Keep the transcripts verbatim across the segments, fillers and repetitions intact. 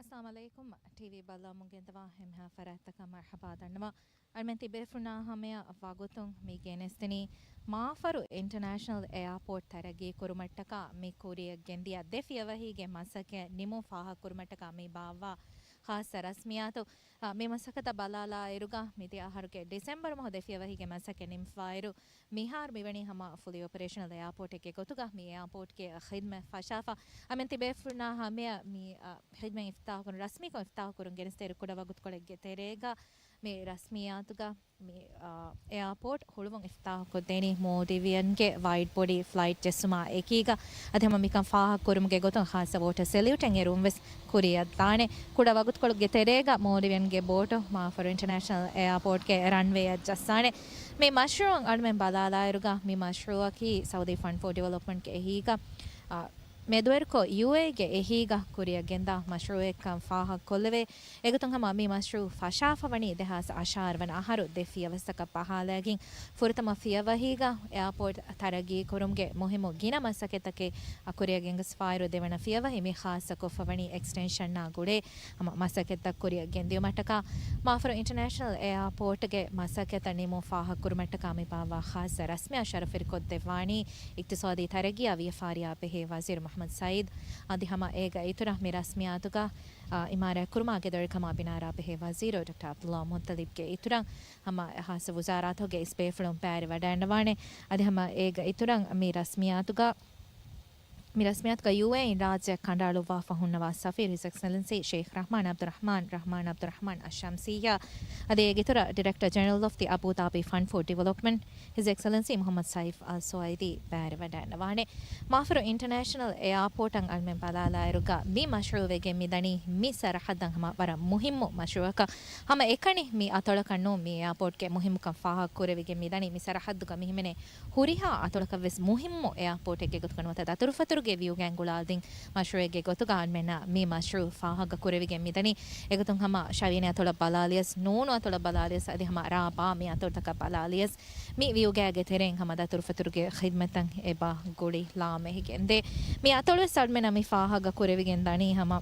އައްސަލާމު ޢަލައިކުމް. ޓީވީ ބައްލަވަމުން ގެންދަވާ އެންމެހާ ފަރާތްތަކަށް މަރްޙަބާ ދަންނަވަން. އަޅުމެން ތިބޭފުޅުންނާ ހަމަޔަށް ވަގުތުން މި ގެނެސްދިނީ މާފަރު އިންޓަރނޭޝަނަލް އެއާޕޯޓް ތަރައްގީ ކުރުމަށްޓަކާ މި ކުރިއަށް ގެންދިޔަ ދެ ފިޔަވަހީގެ މަސައްކަތް ނިމުން ފާހަގަކުރުމަށްޓަކާ މި ބާއްވާ ޚާއްޞަ ރަސްމިއްޔާތު. އާ، މި މަސައްކަތަށް ބަލާލާއިރުގަ މިދިޔަ އަހަރުގެ ޑިސެމްބަރު މަހު ދެ ފިޔަވަހީގެ މަސައްކަތް ނިމިފައިރު، މިހާރު މިވަނީ ހަމަ ފުލީ އޮޕަރޭޝަނަލް އެއާޕޯޓެއްގެ ގޮތުގަ މި އެއާޕޯޓްގެ ޚިދްމަތް ފަށާފަ. އަމެން ތިބޭފުޅުންނާ ހަމަޔަށް މި، އަ، ޚިދްމަތް އިފްތާޙުކުރުން، ރަސްމީކޮށް އިފްތާޙުކުރުން ގެނެސްދޭއިރު ކުޑަ ވަގުތުކޮޅެއްގެ ތެރޭގަ މި ރަސްމިއްޔާތުގަ މި، އާ، އެއާޕޯޓް ހުޅުވުން އިފްތާޙުކޮށްދޭނީ މޯލްޑިވިއަންގެ ވައިޑް ބޮޑީ ފްލައިޓް ޖެއްސުމާ އެކީގަ. އަދި ހަމަ މިކަން ފާހަގަކުރުމުގެ ގޮތުން ޚާއްޞަ ވޯޓަރ ސެލިއުޓެއް އެރުވުން ވެސް ކުރިއަށްދާނެ. ކުޑަ ވަގުތުކޮޅުގެ ތެރޭގަ މޯލްޑިވިއަންގެ ބޯޓު މާފަރު އިންޓަރނޭޝަނަލް އެއާޕޯޓްގެ ރަންވޭއަށް ޖައްސާނެ. މި މަޝްރޫޢަށް އަޅުމެން ބަލާލާއިރުގަ މި މަޝްރޫޢަކީ ސައުދީ ފަންޑް ފޯ ޑިވެލޮޕްމަންޓްގެ އެހީގަ، އާ، މެދުވެރިކޮށް ޔޫއޭއީގެ އެހީގަ ކުރިއަށް ގެންދާ މަޝްރޫޢެއްކަން ފާހަގަކޮށްލެވޭ. އެގޮތުން ހަމަ މި މަޝްރޫޢު ފަށާފަ ވަނީ ދެހާސް އަށާރަ ވަނަ އަހަރު ދެ ފިޔަވައްސަކަށް ބަހާލައިގެން. ފުރަތަމަ ފިޔަވަހީގަ އެއާޕޯޓް ތަރައްގީކުރުމުގެ މުހިއްމު ގިނަ މަސައްކަތްތަކެއް ކުރިއަށް ގެންގޮސްފައިރު، ދެވަނަ ފިޔަވަހި މި ޚާއްޞަކޮށްފަ ވަނީ އެކްސްޓެންޝަންއާ ގުޅޭ ހަމަ މަސައްކަތްތައް ކުރިއަށް ގެންދިއުމަށްޓަކާ. މާފަރު އިންޓަރނޭޝަނަލް އެއާޕޯޓްގެ މަސައްކަތްތައް ނިމުން ފާހަގަކުރުމަށްޓަކާ މި ބާއްވާ ޚާއްޞަ ރަސްމިއްޔާ ޝަރަފުވެރިކޮށްދެއްވާނީ އިޤްތިޞާދީ ތަރައްގީއާ ވިޔަފާރިއާ ބެހޭ ވަޒީރު މުޙައްމަދު ސައީދު. އަދި ހަމަ އޭގަ އިތުރަށް މި ރަސްމިއްޔާތުގަ، އާ، އިމާރާތްކުރުމާ ގެދޮރިކަމާ ބިނާރާ ބެހޭ ވަޒީރު ޑޮކްޓަރ ޢަބްދުﷲ މުއްޠަލިބްގެ އިތުރަށް ހަމަ ޚާއްޞަ ވުޒާރާތަކުގެ އިސް ބޭފުޅުން ބައިވެރިވަޑައިގަންނަވާނެ. އަދި ހަމަ އޭގަ އިތުރަށް މި ރަސްމިއްޔާތުގަ މި ރަސްމިއްޔާތުގަ ޔޫއޭއީން ރާއްޖެއަށް ކަނޑައަޅުއްވާފަ ހުންނަވާ ސަފީރު ހިޒް އެކްސެލެންސީ ޝޭޚް ރަޙްމާން ޢަބްދުއްރަޙްމާން، ރަޙްމާން ޢަބްދުއްރަޙްމާން އައްޝަމްސިއްޔާ، އަދި އޭގެ އިތުރަށް ޑިރެކްޓަރ ޖެނެރަލް އޮފް ދި އަބޫ ދާބީ ފަންޑް ފޯ ޑިވެލޮޕްމަންޓް، ހިޒް އެކްސެލެންސީ މުޙައްމަދު ސައިފް އަލް ސުވައިދީ ބައިވެރިވަޑައިގަންނަވާނެ. މާފަރު އިންޓަރނޭޝަނަލް އެއާޕޯޓަށް އަޅުމެން ބަލާލާއިރުގަ މި މަޝްރޫޢު ވެގެން މިދަނީ މި ސަރަޙައްދަށް ހަމަ ވަރަށް މުހިއްމު މަޝްރޫޢަކަށް. ހަމަ އެކަނި މި އަތޮޅަކަށް ނޫން މި އެއާޕޯޓްގެ މުހިއްމުކަން ފާހަގަކުރެވިގެން މިދަނީ މި ސަރަޙައްދުގަ މިހިމެނޭ ހުރިހާ އަތޮޅަކަށްވެސް މުހިއްމު އެއާޕޯޓެއްގެ ގޮތުގަ ނުވަތަ ދަތުރުފަތުރުގެ ވިއުގައިން ގުޅާލަދިން މަޝްރޫޢެއްގެ ގޮތުގަ އަޅުމެންނަށް މި މަޝްރޫޢު ފާހަގަކުރެވިގެން މިދަނީ. އެގޮތުން ހަމަ ޝަވީނޭ އަތޮޅަށް ބަލާލިޔަސް، ނޫނު އަތޮޅަށް ބަލާލިޔަސް އަދި ހަމަ ރާބާ މި އަތޮޅުތަކަށް ބަލާލިޔަސް މި ވިއުގައިގެ ތެރެއިން ހަމަ ދަތުރުފަތުރުގެ ޚިދްމަތަށް އެބަ ގުޅި ލާމެހިގެންދޭ. މި އަތޮޅުވެސް އަޅުމެންނަށް މި ފާހަގަކުރެވިގެން ދަނީ ހަމަ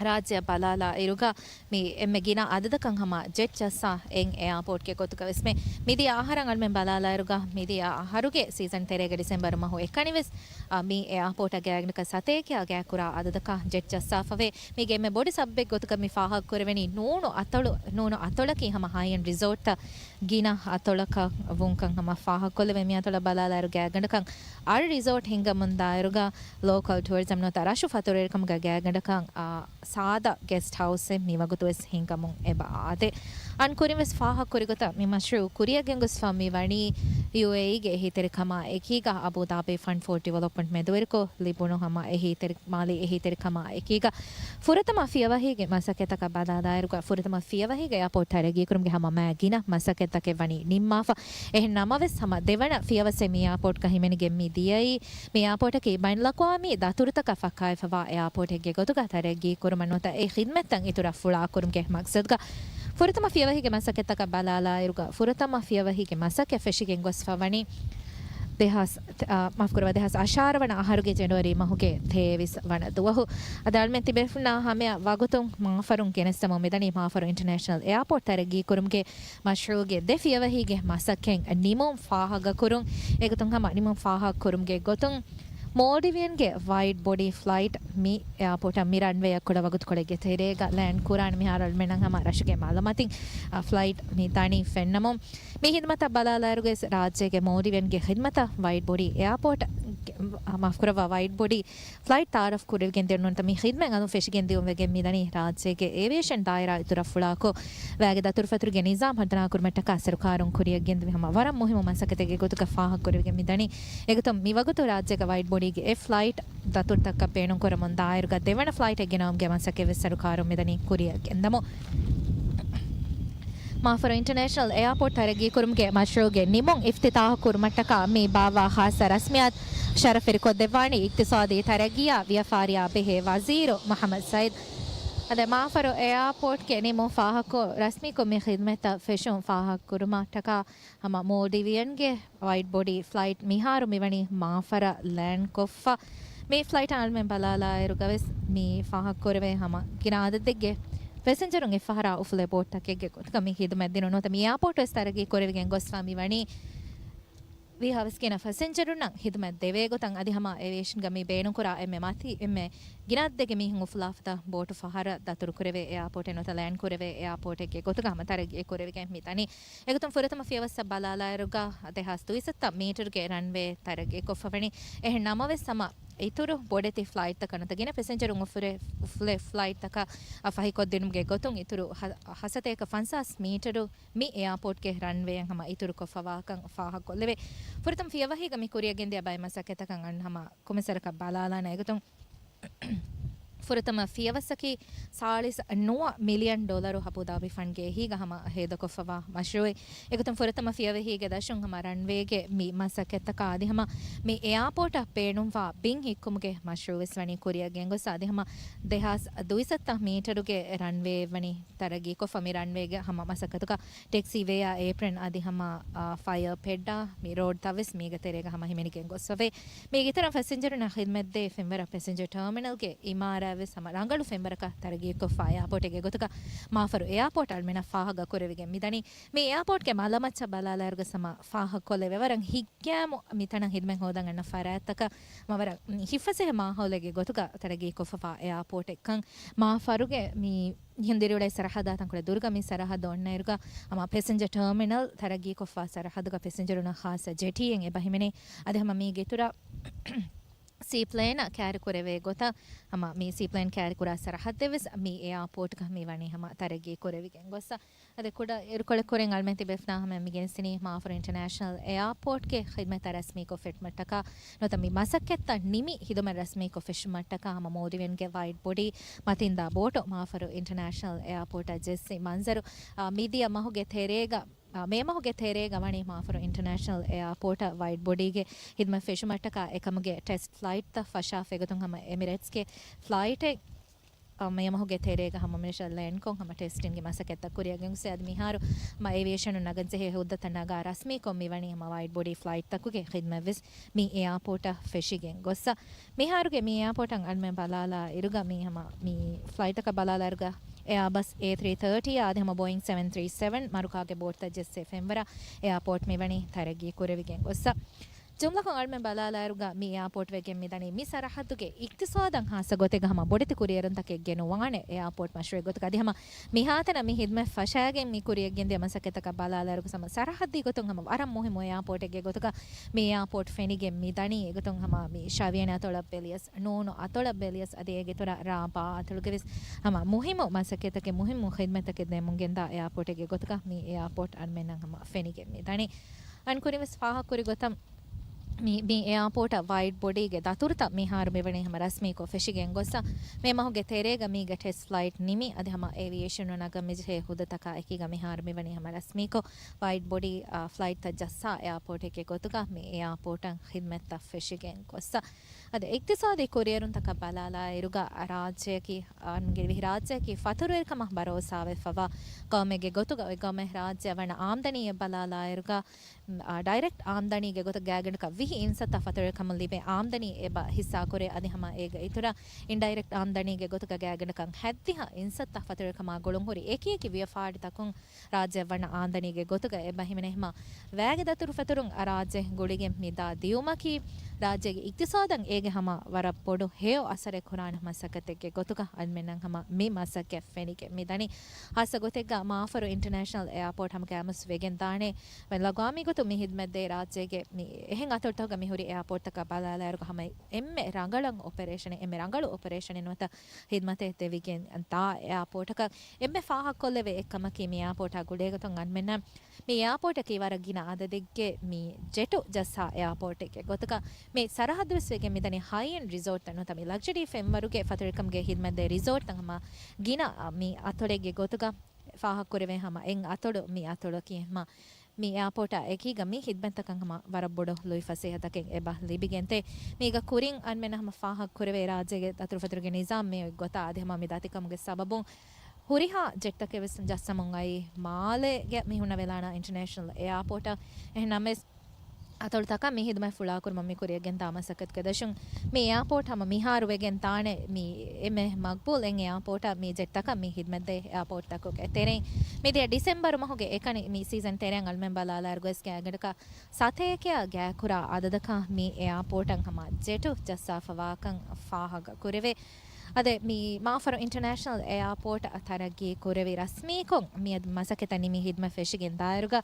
ރާއްޖެއަށް ބަލާލާ އިރުގަ މި އެންމެ ގިނަ އަދަދަކަށް ހަމަ ޖެޓް ޖައްސާ އެއް އެއާޕޯޓްގެ ގޮތުގަވެސް މި މިދިޔަ އަހަރަށް އަޅުމެން ބަލާލާއިރުގަ މިދިޔަ އަހަރުގެ ސީޒަން ތެރޭގަ ޑިސެމްބަރު މަހު އެކަނިވެސް، އަ، މި އެއާޕޯޓަށް ގާތްގަނޑަކަށް ސަތޭކައާ ގާތްކުރާ އަދަދަކަށް ޖެޓް ޖައްސާފަވޭ. މީގެ އެންމެ ބޮޑު ސަބަބެއް ގޮތުގަ މި ފާހަގަކުރެވެނީ ނޫނު އަތޮޅު، ނޫނު އަތޮޅަކީ ހަމަ ހައި އެންޑް ރިސޯޓްތައް ގިނަ އަތޮޅަކަށް ވުންކަން ހަމަ ފާހަގަކޮށްލެވޭ. މި އަތޮޅަށް ބަލާލާއިރު ގާތްގަނޑަކަށް އަށް ރިސޯޓް ހިންގަމުންދާއިރުގަ ލޯކަލް ޓުއަރިޒަމް ނުވަތަ ރަށު ފަތުރުވެރިކަމުގަ ގާތްގަނޑަކަށް، އާ، ސާދަ ގެސްޓް ހައުސްއެއް މިވަގުތުވެސް ހިންގަމުން އެބަ އާދޭ. އަން ކުރިންވެސް ފާހަގަކުރިގޮތަށް މި މަޝްރޫޢު ކުރިއަށް ގެންގޮސްފަ މިވަނީ ޔޫއޭއީގެ އެހީތެރިކަމާ އެކީގަ އަބޫދާބީ ފަންޑް ފޯ ޑިވެލޮޕްމަންޓް މެދުވެރިކޮށް ލިބުނު ހަމަ އެހީތެރި، މާލީ އެހީތެރިކަމާ އެކީގަ ފުރަތަމަ ފިޔަވަހީގެ މަސައްކަތަކަށް ބަލާލާއިރުގަ ފުރަތަމަ ފިޔަވަހީގެ އެއާޕޯޓް ތަރައްގީކުރުމުގެ ހަމަ މާ ގިނަ މަސައްކަތްތަކެއް ވަނީ ނިންމާފަ. އެހެން ނަމަވެސް ހަމަ ދެވަނަ ފިޔަވައްސެއް މި އެއާޕޯޓްގަ ހިމެނިގެން މި ދިޔައީ މި އެއާޕޯޓަކީ ބައިނަލްއަޤްވާމީ ދަތުރުތަކަށް ފައްކާވެފަވާ އެއާޕޯޓެއްގެ ގޮތުގަ ތަރައްގީ ކުރުމަށް ނުވަތަ އެ ޚިދްމަތްތައް އިތުރަށް ފުޅާކުރުމުގެ މަޤްޞަދުގަ. ފުރަތަމަ ފިޔަވަހީގެ މަސައްކަތްތަކަށް ބަލާލާއިރުގަ ފުރަތަމަ ފިޔަވަހީގެ މަސައްކަތް ފެށިގެން ގޮސްފަ ވަނީ ދެހާސް، އާ، މާފުކުރައްވާ، ދެހާސް އަށާރަ ވަނަ އަހަރުގެ ޖެނުއަރީ މަހުގެ ތޭވީސް ވަނަ ދުވަހު. އަދި އަޅުމެން ތިބޭފުޅުންނާ ހަމަޔަށް ވަގުތުން މާފަރުން ގެނެސްދެމުން މިދަނީ މާފަރު އިންޓަރނޭޝަނަލް އެއާޕޯޓް ތަރައްގީ ކުރުމުގެ މަޝްރޫޢުގެ ދެ ފިޔަވަހީގެ މަސައްކަތް ނިމުން ފާހަގަކުރުން. އެގޮތުން ހަމަ ނިމުން ފާހަގަކުރުމުގެ ގޮތުން މޯލްޑިވިއަންގެ ވައިޑް ބޮޑީ ފްލައިޓް މި އެއާޕޯޓަށް މި ރަންވޭއަށް ކުޑަ ވަގުތުކޮޅެއްގެ ތެރޭގަ ލޭންޑް ކުރާން. މިހާރު އަޅުމެންނަށް ހަމަ ރަށުގެ މައުލޫމާތުން، އަ، ފްލައިޓް މި ދަނީ ފެންނަމުން. މި ހިދުމަތަށް ބަލާލާއިރުގައި ރާއްޖޭގެ މޯލްޑިވިއަންގެ ޚިދުމަތަށް ވައިޑް ބޮޑީ އެއާޕޯޓް، އަ، މާފުކުރައްވާ، ވައިޑް ބޮޑީ ފްލައިޓް ތައާރަފް ކުރެވިގެން ދިޔުންތަ މި ޚިދުމަތް އަލުން ފެށިގެން ދިޔުން ވެގެން މިދަނީ ރާއްޖޭގެ އޭވިއޭޝަން ދާއިރާ އިތުރަށް ފުޅާކޮށް، ވައިގެ ދަތުރުފަތުރުގެ ނިޒާމް ހަރުދަނާކުރުމަށްޓަކާ ސަރުކާރުން ކުރިއަށް ގެންދެވި ހަމަ ވަރަށް މުހިއްމު މަސައްކަތެއްގެ ގޮތުގަ ފާހަގަކުރެވިގެން މިދަނީ. އެގޮތުން މިވަގުތު ރާއްޖޭގަ ވައިޑް ބޮޑީގެ އެއް ފްލައިޓް ދަތުރުތަކަށް ބޭނުންކުރަމުން ދާއިރުގަ ދެވަނަ ފްލައިޓެއް ގެނައުމުގެ މަސައްކަތްވެސް ސަރުކާރުން މިދަނީ ކުރިއަށް ގެންދަމުން. މާފަރު އިންޓަރނޭޝަނަލް އެއާޕޯޓް ތަރައްގީކުރުމުގެ މަޝްރޫޢުގެ ނިމުން އިފްތިތާޙު ކުރުމަށްޓަކާ މި ބާއްވާ ޚާއްޞަ ރަސްމިއްޔާތު ޝަރަފުވެރިކޮށްދެއްވާނީ އިޤްތިޞާދީ ތަރައްގީއާ ވިޔަފާރިއާ ބެހޭ ވަޒީރު މުޙައްމަދު ސައީދު. އަދި މާފަރު އެއާޕޯޓްގެ ނިމުން ފާހަގަކޮށް، ރަސްމީކޮށް މި ޚިދުމަތްތައް ފެށުން ފާހަގަކުރުމަށްޓަކާ ހަމަ މޯލްޑިވިއަންގެ ވައިޑް ބޮޑީ ފްލައިޓް މިހާރު މިވަނީ މާފަރަށް ލޭންޑްކޮށްފަ. މި ފްލައިޓަށް އަޅުމެން ބަލާލާއިރުގަވެސް މި ފާހަގަކުރެވޭ ހަމަ ގިނަ އަދަދެއްގެ ފެސެންޖަރުން އެއްފަހަރާ އުފުލޭ ބޯޓްތަކެއްގެ ގޮތުގަ މި ހިދުމަތް ދިނުނު. ނުވަތަ މި އެއާޕޯޓް ވެސް ތަރައްގީ ކުރެވިގެން ގޮސްފަ މި ވަނީ ވީހާވެސް ގިނަ ފެސެންޖަރުންނަށް ހިދުމަތް ދެވޭ ގޮތަށް. އަދި ހަމަ އޭވިއޭޝަންގަ މި ބޭނުންކުރާ އެންމެ މަތީ އެންމެ ގިނަ އަދަދެއްގެ މީހުން އުފުލާފަތަށް ބޯޓު ފަހަރަށް ދަތުރުކުރެވޭ އެއާޕޯޓެއް ނުވަތަ ލޭންޑް ކުރެވޭ އެއާޕޯޓެއްގެ ގޮތުގަ ހަމަ ތަރައްގީ ކުރެވިގެން މި ދަނީ. އެގޮތުން ފުރަތަމަ ފިޔަވައްސަށް ބަލާލާއިރުގަ ދެހާސް ދުއިސައްތަ މީޓަރުގެ ރަންވޭ ތަރައްގީ ކޮށްފަވަނީ. އެހެން ނަމަވެސް ހަމަ އިތުރު ބޮޑެތި ފްލައިޓްތަކަށް ނުވަތަ ގިނަ ފެސެންޖަރުން އުފުރޭ، އުފުލޭ ފްލައިޓްތަކަށް ފަހިކޮށްދިނުމުގެ ގޮތުން އިތުރު ހަ-، ހަސަތޭކަ ފަންސާސް މީޓަރު މި އެއާޕޯޓްގެ ރަންވޭއަށް ހަމަ އިތުރު ކޮށްފަވާކަން ފާހަގަކޮށްލެވޭ. ފުރަތަމަ ފިޔަވަހީގަ މި ކުރިއަށް ގެންދިޔަ ބައެއް މަސައްކަތްތަކަށް އަންނަ ހަމަ ކުމެސްވަރަކަށް ބަލާލާނެ. އެގޮތުން ފުރަތަމަ ފިޔަވަސްއަކީ ސާޅީސް ނުވަ މިލިއަން ޑޮލަރު އަބުދާބީ ފަންޑްގެ އެހީގަ ހަމަ ހޭދަކޮށްފަވާ މަޝްރޫއެއް. އެގޮތުން ފުރަތަމަ ފިޔަވަހީގެ ދަށުން ހަމަ ރަންވޭގެ މި މަސައްކަތްތަކާ އަދި ހަމަ މި އެއާޕޯޓަށް ބޭނުންވާ ބިން ހިއްކުމުގެ މަޝްރޫއުވެސް ވަނީ ކުރިއަށް ގެންގޮސް އަދި ހަމަ ދެހާސް ދުއިސައްތަ މީޓަރުގެ ރަންވޭއެއް ވަނީ ތަރައްގީކޮށްފަ މި ރަންވޭގެ ހަމަ މަސައްކަތުގަ ޓެކްސީވޭއާ އޭޕްރަން އަދި ހަމަ، އާ، ފަޔަރ ޕެޑާ މި ރޯޑްތައްވެސް މީގެ ތެރޭގަ ހަމަ ހިމެނިގެން ގޮސްފަވޭ. މީގެ އިތުރަށް ފެސެންޖަރުންނަށް ހިދުމަތްދޭ ފެންވަރަށް ޕެސެންޖަރ ޓާމިނަލްގެ އިމާރާތްވެސް ހަމަ ރަނގަޅު ފެންވަރަކަށް ތަރައްގީކޮށްފަ އެއާޕޯޓެއްގެ ގޮތުގަ މާފަރު އެއާޕޯޓް އަޅުމެންނަށް ފާހަގަ ކުރެވިގެން މިދަނީ. މި އެއާޕޯޓްގެ މަލަމައްޗަށް ބަލާލާއިރުގަ ހަމަ ފާހަގަކޮށްލެވޭ ވަރަށް ހިތްގައިމު މިތަނަށް ހިދުމަތް ހޯދަން އަންނަ ފަރާތްތަކަށް ވަރަށް ހިތްފަސޭހަ މާހައުލެއްގެ ގޮތުގަ ތަރައްގީކޮށްފަވާ އެއާޕޯޓެއްކަން މާފަރުގެ މި ހިންދިރިއުޅޭ ސަރަހައްދާ ތަންކޮޅެއް ދުރުގަ މި ސަރަހައްދު އޮންނައިރުގަ ހަމަ ޕެސެންޖަރ ޓާމިނަލް ތަރައްގީކޮށްފަ ސަރަހައްދުގަ ފެސެންޖަރުންނަށް ޚާއްޞަ ޖެޓީއެއް އެބަ ހިމެނޭ. އަދި ހަމަ މީގެ އިތުރަށް ސީޕްލޭނަށް ކައިރިކުރެވޭ ގޮތަށް ހަމަ މި ސީޕްލޭން ކައިރިކުރާ ސަރަހައްދެއްވެސް މި އެއާޕޯޓްގަ މި ވަނީ ހަމަ ތަރައްގީ ކުރެވިގެން ގޮއްސަ. އަދި ކުޑަ އިރުކޮޅެއް ކުރިން އަޅުމެން ތިބޭފުޅާ ހަމަ މި ގެނެސްދިނީ މާފަރު އިންޓަރނޭޝަނަލް އެއާޕޯޓްގެ ޚިދުމަތްތައް ރަސްމީކޮށް ފެށުމަށްޓަކާ ނުވަތަ މި މަސައްކަތްތައް ނިމި ހިދުމަތް ރަސްމީކޮށް ފެށުމަށްޓަކާ ހަމަ މޯލްޑިވިއަންގެ ވައިޑް ބޮޑީ މަތިންދާ ބޯޓު މާފަރު އިންޓަރނޭޝަނަލް އެއާޕޯޓަށް ޖެއްސި މަންޒަރު، އާ، މިދިޔަ މަހުގެ ތެރޭގަ، އާ، މޭ މަހުގެ ތެރޭގަ ވަނީ މާފަރު އިންޓަރނޭޝަނަލް އެއާޕޯޓަށް ވައިޑް ބޮޑީގެ ހިދުމަތް ފެށުމަށްޓަކާ އެކަމުގެ ޓެސްޓް ފްލައިޓްތައް ފަށާފަ. އެގޮތުން ހަމަ އެމިރޭޓްސްގެ ފްލައިޓެއް އާ، މޭ މަހުގެ ތެރޭގަ ހަމަ މިނިސްޓަރ ލޭންޑްކޮށް ހަމަ ޓެސްޓިންގެ މަސައްކަތްތައް ކުރިއަށް ގެންގޮސް އަދި މިހާރު މަ އޭވިއޭޝަނުން ނަގަންޖެހޭ ހުއްދަތައް ނަގާ ރަސްމީކޮށް މިވަނީ ހަމަ ވައިޑް ބޮޑީ ފްލައިޓްތަކުގެ ޚިދުމަތްވެސް މި އެއާޕޯޓަށް ފެށިގެން ގޮއްސަ. މިހާރުގެ މި އެއާޕޯޓަށް އަންމެ ބަލާލާ އިރުގަ މި ހަމަ މި ފްލައިޓްތަކަށް ބަލާލާ އިރުގަ އެއާބަސް އޭ ތްރީ ތާޓީ އާދެ ހަމަ ބޯއިން ސެވެން ތްރީ ސެވެން މަރުކާގެ ބޯޓްތައް ޖެއްސޭ ފެންވަރަށް އެއާޕޯޓް މިވަނީ ތަރައްގީ ކުރެވިގެން ގޮއްސަ. ޖުމްލަކޮށް އަޅުމެން ބަލާލާއިރުގަ މި އެއާޕޯޓް ވެގެން މިދަނީ މި ސަރަހައްދުގެ އިގްތިސާދަށް ހާއްސަ ގޮތެއްގަ ހަމަ ބޮޑެތި ކުރިއެރުންތަކެއް ގެނުވާނެ އެއާޕޯޓް މަޝްރޫއެއް ގޮތުގަ. އަދި ހަމަ މިހާތަނަށް މި ހިދުމަތް ފަށާގެން މި ކުރިއަށް ގެންދިޔަ މަސައްކަތްތަކަށް ބަލާލާއިރުގަ ހަމަ ސަރަހައްދީ ގޮތުން ހަމަ ވަރަށް މުހިއްމު އެއާޕޯޓެއްގެ ގޮތުގަ މި އެއާޕޯޓް ފެނިގެން މިދަނީ. އެގޮތުން ހަމަ މި ޝާވިޔަނި އަތޮޅަށް ބެލިޔަސް، ނޫނު އަތޮޅަށް ބެލިޔަސް އަދި އޭގެ އިތުރަށް ރާބާ އަތޮޅުގެވެސް ހަމަ މުހިއްމު މަސައްކަތްތަކެއް މުހިއްމު ޚިދުމަތްތަކެއް ދެމުން ގެންދާ އެއާޕޯޓެއްގެ ގޮތުގަ މި އެއާޕޯޓް އަންމެންނަށް ހަމަ ފެނިގެން މިދަނީ. އަން ކުރިންވެސް ފާހަގަކުރި ގޮތަށް މި، މި އެއާޕޯޓަށް ވައިޑް ބޮޑީގެ ދަތުރުތައް މިހާރު މިވަނީ ހަމަ ރަސްމީކޮށް ފެށިގެން ގޮއްސަ. މޭ މަހުގެ ތެރޭގަ މީގެ ޓެސްޓް ފްލައިޓް ނިމި އަދި ހަމަ އޭވިއޭޝަނުން ނަގަން މިޖެހޭ ހުއްދަތަކާ އެކީގަ މިހާރު މިވަނީ ހަމަ ރަސްމީކޮށް ވައިޑް ބޮޑީ، އާ، ފްލައިޓްތައް ޖައްސާ އެއާޕޯޓެއްގެ ގޮތުގަ މި އެއާޕޯޓަށް ޚިދުމަތްތައް ފެށިގެން ގޮއްސަ. އަދި އިގްތިސާދީ ކުރިއެރުންތަކަށް ބަލާލާއިރުގަ ރާއްޖެއަކީ، އަންގި ވިހި ރާއްޖެއަކީ ފަތުރުވެރިކަމަށް ބަރޯސާވެފަވާ ގައުމެއްގެ ގޮތުގަ އޮތް ގައުމެއް. ރާއްޖެއަށް ވަނަ އާމްދަނީއެއް ބަލާލާއިރުގަ، އާ، ޑައިރެކްޓް އާމްދަނީގެ ގޮތަށް ގާތްގަނޑަކަށް ވިހި އިންސައްތަ ފަތުރުވެރިކަމުން ލިބޭ އާމްދަނީ އެބަ ހިއްސާކުރޭ. އަދި ހަމަ އޭގެ އިތުރަށް އިންޑައިރެކްޓް އާމްދަނީގެ ގޮތުގަ ގާތްގަނޑަކަށް ހަތްދިހަ އިންސައްތަ ފަތުރުވެރިކަމާ ގުޅުންހުރި އެކިއެކި ވިޔަފާރިތަކުން ރާއްޖެއަށް ވަނަ އާމްދަނީގެ ގޮތުގަ އެބަ ހިމެނޭ. ހަމަ ވައިގެ ދަތުރުފަތުރުން ރާއްޖެ ގުޅިގެން މިދާ ދިޔުމަކީ ރާއްޖޭގެ އިގްތިސާދަށް އޭގެ ހަމަ ވަރަށް ބޮޑު ހެޔޮ އަސަރެއް ކުރާނެ މަސައްކަތެއްގެ ގޮތުގަ އަންމެންނަށް ހަމަ މި މަސައްކަތް ފެނިގެން މިދަނީ. ހާއްސަ ގޮތެއްގަ މާފަރު އިންޓަރނޭޝަނަލް އެއާޕޯޓް ހަމަ ގާމުސް ވެގެން ދާނެ. މި ލަގާމީ ގޮތުން މި ހިދުމަތްދޭ ރާއްޖޭގެ މި އެހެން އަތޮޅުތަކުގަ މިހުރި އެއާޕޯޓްތަކަށް ބަލާލާއިރުގަ ހަމަ އެންމެ ރަނގަޅަށް އޮޕަރޭޝަނެއް، އެންމެ ރަނގަޅު އޮޕަރޭޝަނެއް ނުވަތަ ހިދުމަތެއް ދެވިގެން ދާ އެއާޕޯޓަކަށް އެންމެ ފާހަގަކޮށްލެވޭ އެއްކަމަކީ މި އެއާޕޯޓާ ގުޅޭގޮތުން އަންމެންނަށް މި އެއާޕޯޓަކީ ވަރަށް ގިނަ އަދަދެއްގެ މި ޖެޓު ޖައްސާ އެއާޕޯޓެއްގެ ގޮތުގަ މި ސަރަހައްދުވެސް ވެގެން މިދަނީ ހައިއެންޑް ރިސޯޓްތައް ނުވަތަ މި ލަގްޒަރީ ފެންވަރުގެ ފަތުރުވެރިކަމުގެ ހިދުމަތްދޭ ރިސޯޓްތައް ހަމަ ގިނަ މި އަތޮޅެއްގެ ގޮތުގަ ފާހަގަކުރެވޭ ހަމަ އެއް އަތޮޅު މި އަތޮޅަކީ ހަމަ މި އެއާޕޯޓާ އެކީގަ މި ހިދުމަތްތަކަށް ހަމަ ވަރަށް ބޮޑު ލުއިފަސޭހަތަކެއް އެބަ ލިބިގެންތޭ. މީގަ ކުރިން އަންމެން ހަމަ ފާހަގަކުރެވޭ ރާއްޖޭގެ ދަތުރުފަތުރުގެ ނިޒާމް މި އޮތް ގޮތާ އަދި ހަމަ މި ދަތިކަމުގެ ސަބަބުން ހުރިހާ ޖެޓްތަކެއް ވެސް ޖައްސަމުން އައީ މާލޭގެ މި ހުންނަ ވެލާނާ އިންޓަރނޭޝަނަލް އެއާޕޯޓަށް. އެހެން ނަމަވެސް އަތޮޅުތަކަށް މި ހިދުމަތް ފުޅާކުރުމަށް މި ކުރިއަށް ގެންދާ މަސައްކަތުގެ ދަށުން މި އެއާޕޯޓް ހަމަ މިހާރު ވެގެން ދާނެ މި އެންމެ މަގްބޫލް އެއް އެއާޕޯޓަށް މި ޖެޓްތަކަށް މި ހިދުމަތްދޭ އެއާޕޯޓްތަކުގެ ތެރެއިން. މިދިޔަ ޑިސެމްބަރު މަހުގެ އެކަނި މި ސީޒަން ތެރެއިން އަޅުމެން ބަލާލާއިރު ގޮސް ގާތްގަނޑަކަށް ސަތޭކައަށް ގާތްކުރާ އަދަދަކަށް މި އެއާޕޯޓަށް ހަމަ ޖެޓު ޖައްސާފަވާކަން ފާހަގަ ކުރެވޭ. އަދި މި މާފަރު އިންޓަރނޭޝަނަލް އެއާޕޯޓް ތަރައްގީ ކުރެވި ރަސްމީކޮށް މިއަދު މަސައްކަތަށް ނިމި ހިދުމަތް ފެށިގެން ދާއިރުގަ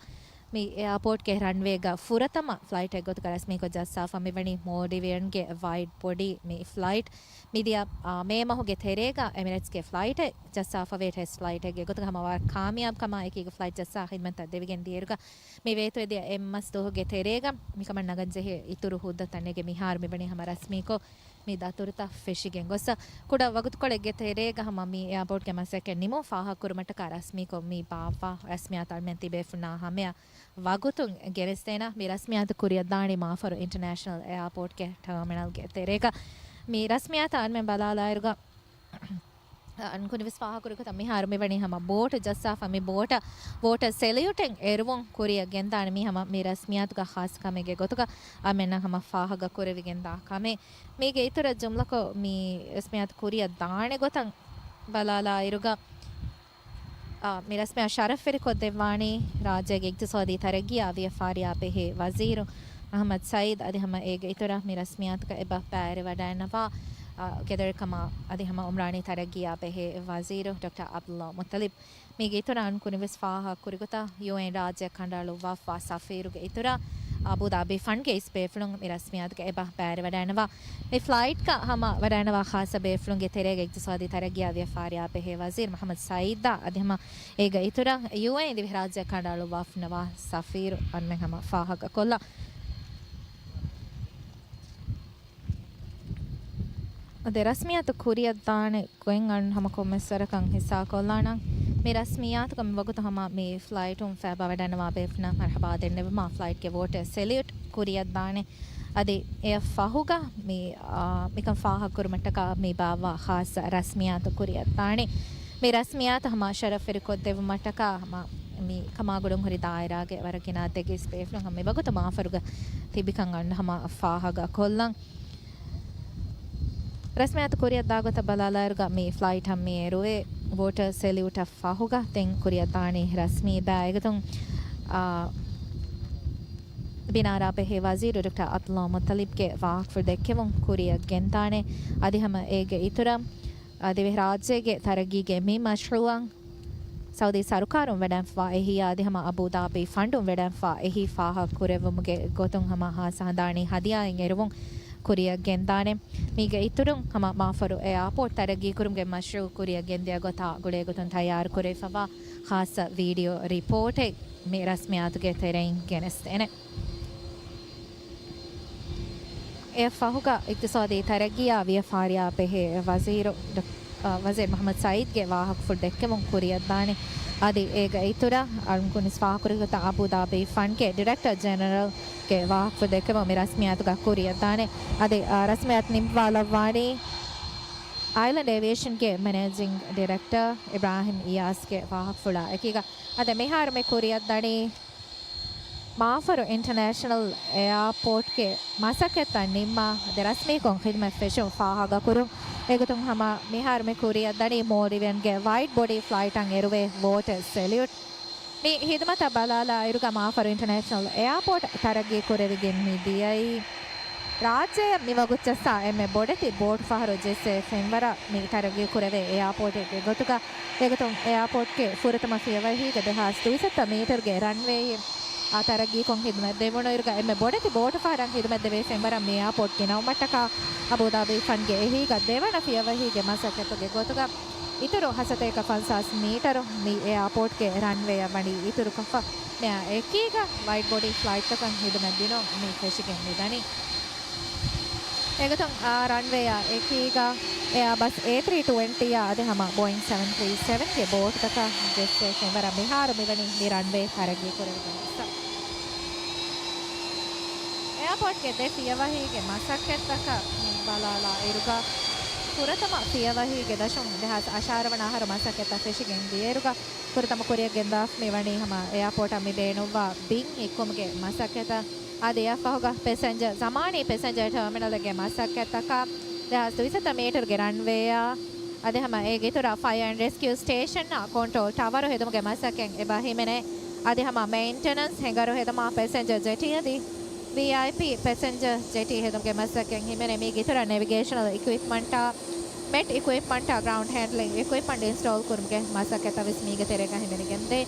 މި އެއާޕޯޓްގެ ރަންވޭގަ ފުރަތަމަ ފްލައިޓެއް ގޮތުގަ ރަސްމީކޮށް ޖައްސާފަ މިވަނީ މޯލްޑިވިއަންގެ ވައިޑް ބޮޑީ މި ފްލައިޓް. މިދިޔަ، އާ، މޭ މަހުގެ ތެރޭގަ އެމިރޭޓްސްގެ ފްލައިޓެއް ޖައްސާފަވޭ ޓެސްޓް ފްލައިޓެއްގެ ގޮތުގަ ހަމަ ވަރަށް ކާމިޔާބު ކަމާ އެކީގަ ފްލައިޓް ޖައްސާ ހިދުމަތްތައް ދެވިގެން ދިޔައިރުގަ މި ވޭތުވެދިޔަ އެއްމަސް ދުވަހުގެ ތެރޭގަ މިކަމަށް ނަގަން ޖެހޭ އިތުރު ހުއްދަތައް ނެގެ މިހާރު މިވަނީ ހަމަ ރަސްމީކޮށް މި ދަތުރުތައް ފެށިގެން ގޮސް، ކުޑަ ވަގުތުކޮޅެއްގެ ތެރޭގަ ހަމަ މި އެއާޕޯޓްގެ މަސައްކަތް ނިމުން ފާހަގަކުރުމަށްޓަކާ ރަސްމީކޮށް މި ބާއްވާ ރަސްމިއްޔާތު އަޅުމެން ތިބޭފުޅުންނާ ހަމަޔަށް ވަގުތުން ގެނެސްދޭނަ. މި ރަސްމިއްޔާތު ކުރިއަށްދާނީ މާފަރު އިންޓަރނޭޝަނަލް އެއާޕޯޓްގެ ޓާމިނަލްގެ ތެރޭގަ. މި ރަސްމިއްޔާތު އަޅުމެން ބަލާލާއިރުގަ އަންކުނިވެސް ފާހަގަކުރި ގޮތަށް މިހާރު މިވަނީ ހަމަ ބޯޓު ޖައްސާފަ މި ބޯޓަށް ވޯޓަރ ސެލިއުޓެއް އެރުވުން ކުރިއަށް ގެންދާނެ. މީ ހަމަ މި ރަސްމިއްޔާތުގަ ޚާއްޞަ ކަމެއްގެ ގޮތުގަ އަޅުމެންނަށް ހަމަ ފާހަގަ ކުރެވިގެންދާ ކަމެއް. މީގެ އިތުރަށް ޖުމްލަކޮށް މި ރަސްމިއްޔާތު ކުރިއަށް ދާނެ ގޮތަށް ބަލާލާއިރުގަ، އާ، މި ރަސްމިއްޔާ ޝަރަފްވެރިކޮށްދެއްވާނީ ރާއްޖޭގެ އިގްތިސޯދީ ތަރައްގީއާ ވިޔަފާރިއާ ބެހޭ ވަޒީރު އަހްމަދު ސައީދު އަދި ހަމަ އޭގެ އިތުރަށް މި ރަސްމިއްޔާތުގަ އެބަ ބައިވެރިވަޑައިގަންނަވާ، އާ، ގެދޮރިކަމާ އަދި ހަމަ އުމްރާނީ ތަރައްގީއާ ބެހޭ ވަޒީރު ޑޮކްޓަރ ޢަބްދުﷲ މުއްޠަލިބް. މީގެ އިތުރަށް އަންކުނިވެސް ފާހަގަކުރި ގޮތަށް ޔޫއޭއިން ރާއްޖެ ކަނޑައަޅުއްވާފަ ސަފީރުގެ އިތުރަށް އަބޫދާބީ ފަންޑްގެ އިސް ބޭފުޅުން މި ރަސްމިއްޔާތުގަ އެބަ ބައިވެރިވަޑައިގަންނަވާ. މި ފްލައިޓްގަ ހަމަ ވަޑައިގަންނަވާ ޚާއްޞަ ބޭފުޅުންގެ ތެރޭގަ އިގްތިސޯދީ ތަރައްގީއާ ވިޔަފާރިއާ ބެހޭ ވަޒީރު މުޙައްމަދު ސައީދާ އަދި ހަމަ އޭގެ އިތުރަށް ޔޫއޭއިން ދިވެހިރާއްޖެ ކަނޑައަޅުއްވާފަ އިންނަވާ ސަފީރު އަންމެން ހަމަ ފާހަގަކޮށްލަން. އަދި ރަސްމިއްޔާތު ކުރިއަށްދާނެ ގޮތް އަޅުން ހަމަ ކޮންމެސް ވަރަކަށް ހިއްސާކޮށްލާނަން. މި ރަސްމިއްޔާތުގަ މި ވަގުތު ހަމަ މި ފްލައިޓުން ފައިބާވަޑައިގަންނަވާ ބޭފުޅުންނަށް މަރްޙަބާ ދެންނެވުމާ ފްލައިޓްގެ ވޯޓަރ ސެލިއުޓް ކުރިއަށްދާނެ. އަދި އެއަށް ފަހުގަ މި، އާ، މިކަން ފާހަގަކުރުމަށްޓަކާ މި ބާއްވާ ޚާއްޞަ ރަސްމިއްޔާތު ކުރިއަށްދާނެ. މި ރަސްމިއްޔާތު ހަމަ ޝަރަފްވެރިކޮށްދެއްވުމަށްޓަކާ ހަމަ މި ކަމާގުޅުން ހުރި ދާއިރާގެ ވަރަށް ގިނަ އަދަދެއްގެ އިސް ބޭފުޅުން ހަމަ މި ވަގުތު މާފަރުގަ ތިބިކަން އަންނަ ހަމަ ފާހަގަކޮށްލަން. ރަސްމިއްޔާތު ކުރިއަށްދާ ގޮތަށް ބަލާލާއިރުގަ މި ފްލައިޓަށް މި އެރުވޭ ވޯޓަރ ސެލިއުޓަށް ފަހުގަ ދެން ކުރިއަށްދާނީ ރަސްމީ ބައި. އެގޮތުން، އާ، ބިނާރާ ބެހޭ ވަޒީރު ޑޮކްޓަރ ޢަބްދުﷲ މުއްޠަލިބްގެ ވާހަކަފުޅު ދެއްކެވުން ކުރިއަށް ގެންދާނެ. އަދި ހަމަ އޭގެ އިތުރަށް، އާ، ދިވެހިރާއްޖޭގެ ތަރައްގީގެ މި މަޝްރޫޢަށް ސައުދީ ސަރުކާރުން ވެޑަންފާ އެހީ އަދި ހަމަ އަބޫދާބީ ފަންޑުން ވެޑަންފާ އެހީ ފާހަގަކުރެއްވުމުގެ ގޮތުން ހަމަ ހާއްސަ ހަނދާނީ ހަދިޔާއެއް އެރުވުން ކުރިއަށް ގެންދާނެ. މީގެ އިތުރުން ހަމަ މާފަރު އެއާޕޯޓް ތަރައްގީކުރުމުގެ މަޝްރޫޢު ކުރިއަށް ގެންދިޔަ ގޮތާ ގުޅޭ ގޮތުން ތައްޔާރުކުރެވިފަވާ ޚާއްޞަ ވީޑިއޯ ރިޕޯޓެއް މި ރަސްމިއްޔާތުގެ ތެރެއިން ގެނެސްދޭނެ. އެއަށް ފަހުގަ އިޤްތިޞާދީ ތަރައްގީއާ ވިޔަފާރިއާ ބެހޭ ވަޒީރު ޑޮކް-، އަ، ވަޒީރު މުޙައްމަދު ސަޢީދްގެ ވާހަކަފުޅު ދެއްކެވުން ކުރިއަށްދާނެ. އަދި އޭގެ އިތުރަށް އަޅުން ކުނިސް ފާހަގަކުރި ގޮތަށް އަބޫދާބީ ފަންޑްގެ ޑިރެކްޓަރ ޖެނެރަލްގެ ވާހަކަފުޅު ދެއްކެވުން މި ރަސްމިއްޔާތުގަ ކުރިއަށްދާނެ. އަދި، އަ، ރަސްމިއްޔާތު ނިންމަވާލައްވާނީ އައިލެންޑް އޭވިއޭޝަންގެ މެނޭޖިންގ ޑިރެކްޓަރ އިބްރާހިމް އިޔާސްގެ ވާހަކަފުޅާ އެކީގަ. އަދި މިހާރު މި ކުރިއަށްދަނީ މާފަރު އިންޓަރނޭޝަނަލް އެއާޕޯޓްގެ މަސައްކަތްތައް ނިންމާ، އަދި ރަސްމީކޮށް ޚިދުމަތް ފެށުން ފާހަގަކުރުން. އެގޮތުން ހަމަ މިހާރު މި ކުރިއަށްދަނީ މޯލްޑިވިއަންގެ ވައިޑް ބޮޑީ ފްލައިޓަށް އެރުވޭ ވޯޓަރ ސެލިއުޓް. މި ހިދުމަތަށް ބަލާލާއިރުގަ މާފަރު އިންޓަރނޭޝަނަލް އެއާޕޯޓް ތަރައްގީ ކުރެވިގެން މި ދިޔައީ. ރާއްޖެއަށް މިވަގުތު ޖައްސާ އެންމެ ބޮޑެތި ބޯޓު ފަހަރު ޖެއްސޭ ފެންވަރަށް މި ތަރައްގީ ކުރެވޭ އެއާޕޯޓެއްގެ ގޮތުގަ. އެގޮތުން އެއާޕޯޓްގެ ފުރަތަމަ ފިޔަވަހީގަ ދެހާސް ދުއިސައްތަ މީޓަރުގެ ރަންވޭއެއް އާ ތަރައްގީކޮށް ހިދުމަތް ދެވުނުއިރުގަ އެންމެ ބޮޑެތި ބޯޓު ފަހަރަށް ހިދުމަތް ދެވޭ ފެންވަރަށް މި އެއާޕޯޓް ގިނައުމަށްޓަކާ އަބޫދާބީ ފަންގެ އެހީގަ ދެވަނަ ފިޔަވަހީގެ މަސައްކަތުގެ ގޮތުގަ އިތުރު ހަސަތޭކަ ފަންސާސް މީޓަރު މި އެއާޕޯޓްގެ ރަންވޭއަށް ވަނީ އިތުރުކޮށްފަ. މިއާ އެކީގަ ވައިޑް ބޮޑީ ފްލައިޓްތަކަށް ހިދުމަތް ދިނުން މި ފެށިގެން މިދަނީ. އެގޮތުން އާ ރަންވޭއާ އެކީގަ އެއާބަސް އޭ ތްރީ ޓްވެންޓީއާ އަދި ހަމަ ބޯއިން ސެވެން ތްރީ ސެވެންގެ ބޯޓުތަކަށް ޖެއްސޭ ފެންވަރަށް މިހާރު މިވަނީ މި ރަންވޭ ތަރައްގީ ކުރެވިގެން ގޮސްފަ. އެއާޕޯޓްގެ ދެ ފިޔަވަހީގެ މަސައްކަތްތަކަށް މި ބަލާލާ އިރުގަ ފުރަތަމަ ފިޔަވަހީގެ ދަށުން ދެހާސް އަށާރަ ވަނަ އަހަރު މަސައްކަތްތައް ފެށިގެން ދިޔައިރުގަ ފުރަތަމަ ކުރިއަށް ގެންދާފަ މިވަނީ ހަމަ އެއާޕޯޓަށް މި ބޭނުންވާ ބިން ހިއްކުމުގެ މަސައްކަތަށް. އަދި އެއަށްފަހުގަ ޕެސެންޖަރ، ޒަމާނީ ޕެސެންޖަރ ޓާމިނަލެއްގެ މަސައްކަތްތަކާ ދެހާސް ދުއިސައްތަ މީޓަރުގެ ރަންވޭއާ، އަދި ހަމަ އޭގެ އިތުރަށް ފަޔަރ އެންޑް ރެސްކިއު ސްޓޭޝަންއާ ކޮންޓްރޯލް ޓަވަރު ހެދުމުގެ މަސައްކަތް އެބަ ހިމެނޭ. އަދި ހަމަ މެއިންޓެނަންސް، ހެނގަރު ހެދުމާ، ޕެސެންޖަރ ޖެޓީ އަދި ވީއައިޕީ ޕެސެންޖަރ ޖެޓީ ހެދުމުގެ މަސައްކަތް ހިމެނޭ. މީގެ އިތުރަށް ނެވިގޭޝަނަލް އިކުއިޕްމަންޓާ، މެޓް އިކުއިޕްމަންޓާ، ގްރައުންޑް ހޭންޑްލިން އިކުއިޕްމަންޓް އިންސްޓޯލް ކުރުމުގެ މަސައްކަތަށް ވެސް މީގެ ތެރޭގަ ހިމެނިގެންދޭ.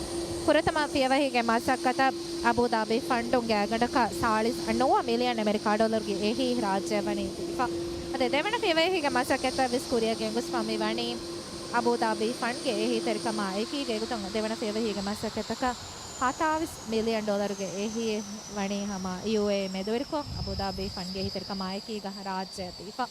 ފުރަތަމަ ފިޔަވަހީގެ މަސައްކަތަށް އަބޫދާބީ ފަންޑުން ގާތްގަނޑަކަށް ސާޅީސް ނުވަ މިލިއަން އެމެރިކާ ޑޮލަރުގެ އެހީ ރާއްޖެއަށް ވަނީ ދީފަ. އަދި ދެވަނަ ފިޔަވަހީގެ މަސައްކަތަށް ވެސް ކުރިއަށް ގެންގޮސްފަ މި ވަނީ އަބޫދާބީ ފަންޑްގެ އެހީތެރިކަމާ އެކީގަ. އެގޮތުން ދެވަނަ ފިޔަވަހީގެ މަސައްކަތަކަށް ހަތާވީސް މިލިއަން ޑޮލަރުގެ އެހީއެއް ވަނީ ހަމަ ޔޫއޭއީ މެދުވެރިކޮށް އަބޫދާބީ ފަންޑްގެ އެހީތެރިކަމާ އެކީގަ ރާއްޖެއަށް ދީފަ.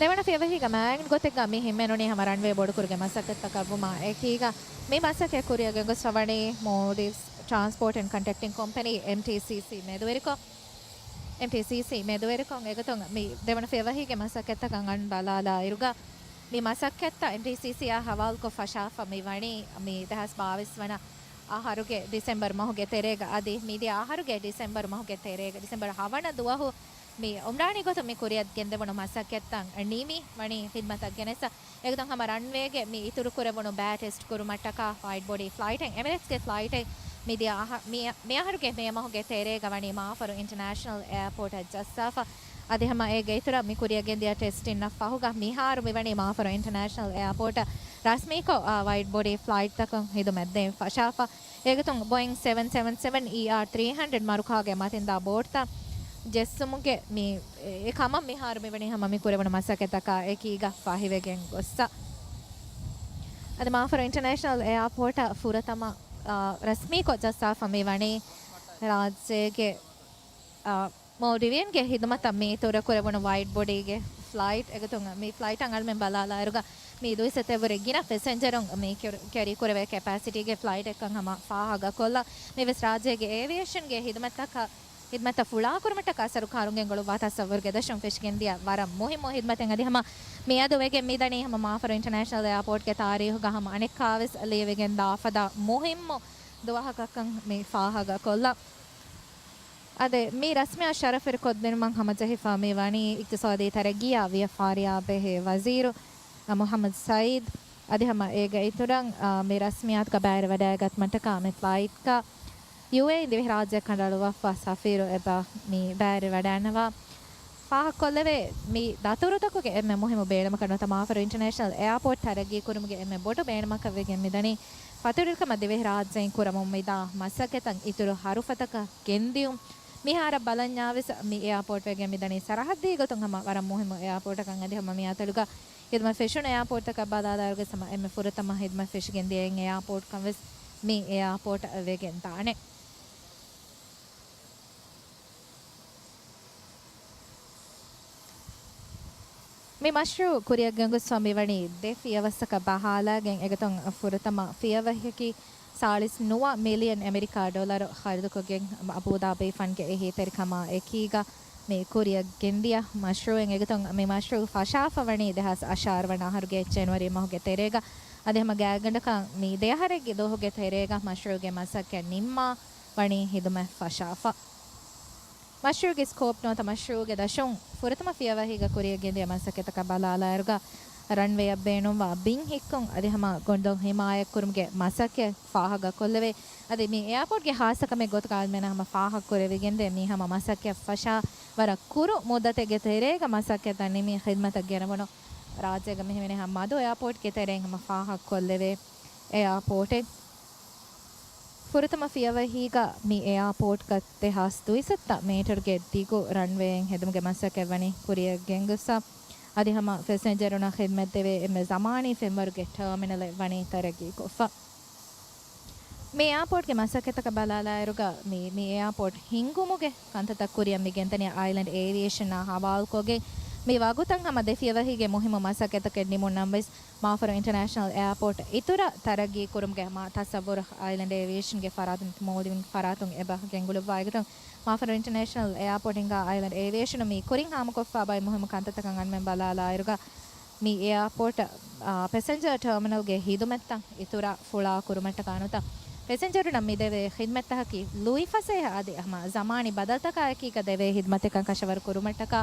ދެވަނަ ފިޔަވަހީގަ މާގިން ގޮތެއްގަ މި ހިމެނުނީ ހަމަ ރަންވޭ ބޮޑުކުރުގެ މަސައްކަތްތަކަށް ވުމާ އެކީގަ، މި މަސައްކަތް ކުރިއަށް ގެންގޮސްފަ ވަނީ މޯލްޑިވްސް ޓްރާންސްޕޯޓް އެންޑް ކަންޓްރެކްޓިން ކޮމްޕެނީ، އެމްޓީސީސީ މެދުވެރިކޮށް، އެމްޓީސީސީ މެދުވެރިކޮށް. އެގޮތުން މި ދެވަނަ ފިޔަވަހީގެ މަސައްކަތްތަކަށް އަން ބަލާލާ އިރުގަ، މި މަސައްކަތްތައް އެމްޓީސީސީއާ ހަވާލުކޮށް ފަށާފަ މި ވަނީ މި ދެހާސް ބާވީސް ވަނަ އަހަރުގެ ޑިސެމްބަރު މަހުގެ ތެރޭގަ އަދި މިދިޔަ އަހަރުގެ ޑިސެމްބަރު މަހުގެ ތެރޭގަ، ޑިސެމްބަރު ހަވަނަ ދުވަހު މި އުމްރާނީ ގޮތުން މި ކުރިއަށް ގެންދެވުނު މަސައްކަތްތައް ނިމި ވަނީ ޚިދްމަތަށް ގެނެސް. އެގޮތުން ހަމަ ރަންވޭގެ މި އިތުރު ކުރެވުނު ބައި ޓެސްޓް ކުރުމަށްޓަކާ ވައިޑް ބޮޑީ ފްލައިޓެއް، އެމިރޭޓްސްގެ ފްލައިޓެއް މިދިޔަ އަހަ-، މި-، މިއަހަރުގެ މޭ މަހުގެ ތެރޭގަ ވަނީ މާފަރު އިންޓަރނޭޝަނަލް އެއާޕޯޓަށް ޖައްސާފަ. އަދި ހަމަ އޭގެ އިތުރަށް މި ކުރިއަށް ގެންދިޔަ ޓެސްޓިންނަށް ފަހުގަ މިހާރު މި ވަނީ މާފަރު އިންޓަރނޭޝަނަލް އެއާޕޯޓަށް ރަސްމީކޮށް، އާ، ވައިޑް ބޮޑީ ފްލައިޓްތަކުން ހިދުމަތް ދޭން ފަށާފަ. އޭގޮތުން ބޯއިން ސެވަން ސެވަން ސެވަން އީއާރް ތްރީ ހަންޑްރެޑް މަރުކާގެ މަތިންދާ ބޯޓްތައް ޖެއްސުމުގެ މި އެ ކަމަށް މިހާރު މިވަނީ ހަމަ މި ކުރެވުނު މަސައްކަތްތަކާ އެކީގަ ފަހިވެގެން ގޮއްސަ. އަދި މާފަރު އިންޓަރނޭޝަނަލް އެއާޕޯޓަށް ފުރަތަމަ، އާ، ރަސްމީކޮށް ޖައްސާފަ މި ވަނީ ރާއްޖޭގެ، އާ، މޯލްޑިވިއަންގެ ހިދުމަތަށް މި އިތުރަށް ކުރެވުނު ވައިޑް ބޮޑީގެ ފްލައިޓް. އެގޮތުން މި ފްލައިޓަށް އަޅުމެން ބަލާލާއިރުގަ މި ދުއިސައްތަ ވުރެ ގިނަ ފެސެންޖަރުން މި ކެރި-، ކެރީ ކުރެވޭ ކެޕޭސިޓީގެ ފްލައިޓެއްކަން ހަމަ ފާހަގަކޮށްލަ. މިވެސް ރާއްޖޭގެ އޭވިއޭޝަންގެ ހިދުމަތަކަށް، ހިދުމަތަށް ފުޅާކުރުމަށްޓަކާ ސަރުކާރުންގެ ގޮޅުއްވާ ތަސައްވުރުގެ ދަށުން ފެށިގެންދިޔަ ވަރަށް މުހިއްމު ހިދުމަތެއް. އަދި ހަމަ މިއަދު ވެގެން މިދަނީ ހަމަ މާފަރު އިންޓަރނޭޝަނަލް އެއާޕޯޓްގެ ތާރީހުގަ ހަމަ އަނެއްކާވެސް ލިޔެވިގެން ދާފަދަ މުހިއްމު ދުވަހަކަށްކަން މި ފާހަގަކޮށްލަ. އަދި މި ރަސްމިއްޔާ ޝަރަފުވެރިކޮށްދިނުމަށް ހަމަޖެހިފަ މި ވަނީ އިޤްތިޞާދީ ތަރައްގީއާ ވިޔަފާރިއާ ބެހޭ ވަޒީރު މުޙައްމަދު ސައީދު. އަދި ހަމަ އޭގެ އިތުރަށް، އާ، މި ރަސްމިއްޔާތުގަ ބައިވެރިވަޑައިގަތުމަށްޓަކާ މި ފްލައިޓްގަ ޔޫއޭއީ ދިވެހިރާއްޖެ ކަނޑައަޅުއްވާފަ ސަފީރު އެބަ މި ބައިވެރިވަޑައިންނަވާ. ފާހަގަކޮށްލެވޭ، މި ދަތުރުތަކުގެ އެންމެ މުހިއްމު ބޭނުމަކަށް ނުވަތަ މާފަރު އިންޓަރނޭޝަނަލް އެއާޕޯޓް ތަރައްގީ ކުރުމުގެ އެންމެ ބޮޑު ބޭނުމަކަށް ވެގެން މިދަނީ ފަތުރުވެރިކަމަށް ދިވެހިރާއްޖެއިން ކުރަމުން މިދާ މަސައްކަތަށް އިތުރު ހަރުފަތަކަށް ގެންދިޔުން. މިހާރަށް ބަލަންޏާވެސް މި އެއާޕޯޓް ވެގެން މިދަނީ ސަރަހައްދީ ގޮތުން ހަމަ ވަރަށް މުހިއްމު އެއާޕޯޓަކަށް. އަދި ހަމަ މި އަތޮޅުގަ ހިދުމަތް ފެށުނު އެއާޕޯޓްތަކަށް ބަލާލާއިރުގަ ހަމަ އެންމެ ފުރަތަމަ ހިދުމަތް ފެށިގެން ދިޔައިން އެއާޕޯޓްކަން ވެސް މި އެއާޕޯޓަށް ވެގެން ދާނެ. މި މަޝްރޫއު ކުރިއަށް ގެންގޮސްފަ މިވަނީ ދެ ފިޔަވައްސަކަށް ބަހާލާގެން. އެގޮތުން ފުރަތަމަ ފިޔަވަހަކީ ސާޅީސް ނުވަ މިލިއަން އެމެރިކާ ޑޮލަރު ޚަރަދުކޮށްގެން އަބޫދާބީ ފަންގެ އެހީތެރިކަމާ އެކީގަ މި ކުރިއަށް ގެންދިޔަ މަޝްރޫއެއް. އެގޮތުން މި މަޝްރޫއު ފަށާފަ ވަނީ ދެހާސް އަށާރަ ވަނަ އަހަރުގެ ޖެނުއަރީ މަހުގެ ތެރޭގަ. އަދި ހަމަ ގާތްގަނޑަކަށް މި ދެއަހަރެއްގެ ދުވަހުގެ ތެރޭގަ މަޝްރޫއުގެ މަސައްކަތް ނިންމާ ވަނީ ހިދުމަތް ފަށާފަ. މަޝްރޫއުގެ ސްކޯޕް ނުވަތަ މަޝްރޫއުގެ ދަށުން ފުރަތަމަ ފިޔަވަހީގަ ކުރިއަށް ގެންދިޔަ މަސައްކަތަކަށް ބަލާލާއިރުގަ، ރަންވޭއަށް ބޭނުންވާ ބިން ހިއްކުން އަދި ހަމަ ގޮނޑު ހިމާޔަތްކުރުމުގެ މަސައްކަތް ފާހަގަކޮށްލެވޭ. އަދި މި އެއާޕޯޓްގެ ހާއްސަކަމެއް ގޮތުގަ އަޅުމެންނަށް ހަމަ ފާހަގަކުރެވިގެންދޭ، މި ހަމަ މަސައްކަތް ފަށާ ވަރަށް ކުރު މުއްދަތެއްގެ ތެރޭގަ މަސައްކަތްތައް ނިމި ޚިދްމަތަށް ގެނަވުނު ރާއްޖޭގަ މިހިމެނޭ ހަމަ މަދު އެއާޕޯޓްގެ ތެރެއިން ހަމަ ފާހަގަކޮށްލެވޭ އެއާޕޯޓެއް. ފުރަތަމަ ފިޔަވަހީގަ މި އެއާޕޯޓްގަ ދެހާސް ދުއިސައްތަ މީޓަރުގެ ދިގު ރަންވޭއެއް ހެދުމުގެ މަސައްކަތް ވަނީ ކުރިއަށް ގެންގޮސްފަ. އަދި ހަމަ ފެސެންޖަރުންނަށް ޚިދްމަތްދެވޭ އެންމެ ޒަމާނީ ފެންވަރުގެ ޓާމިނަލެއް ވަނީ ތަރައްގީކޮށްފަ. މި އެއާޕޯޓްގެ މަސައްކަތަކަށް ބަލާލާއިރުގަ މި، މި އެއާޕޯޓް ހިންގުމުގެ ކަންތައްތައް ކުރިއަށް މި ގެންދަނީ އައިލެންޑް އޭވިއޭޝަނާ ހަވާލުކޮށްގެން. މި ވަގުތަށް ހަމަ ދެ ފިޔަވަހީގެ މުހިއްމު މަސައްކަތްތަކެއް ނިމުން ނަމަވެސް، މާފަރު އިންޓަރނޭޝަނަލް އެއާޕޯޓް އިތުރަށް ތަރައްގީ ކުރުމުގެ މާ ތަސައްވުރު އައިލެންޑް އޭވިއޭޝަންގެ ފަރާތުން މޯލްޑިވިން ފަރާތުން އެބަ ގެންގުޅުއްވާ. އެގޮތުން މާފަރު އިންޓަރނޭޝަނަލް އެއާޕޯޓް ހިންގާ އައިލެންޑް އޭވިއޭޝަނު މި ކުރިން ހާމަކޮށްފާ ބައެއް މުހިއްމު ކަންތައްތަކަށް އަންމެން ބަލާލާއިރުގަ، މި އެއާޕޯޓް، އާ، ޕެސެންޖަރ ޓާމިނަލްގެ ހިދުމަތްތައް އިތުރަށް ފުޅާ ކުރުމަށްޓަކާ ނުވަތަ ފެސެންޖަރުންނަށް މިދެވޭ ޚިދްމަތްތަކަކީ ލުއިފަސޭހަ އަދި ހަމަ ޒަމާނީ ބަދަލުތަކާއެކީގަ ދެވޭ ޚިދްމަތެއްކަން ކަށަވަރު ކުރުމަށްޓަކާ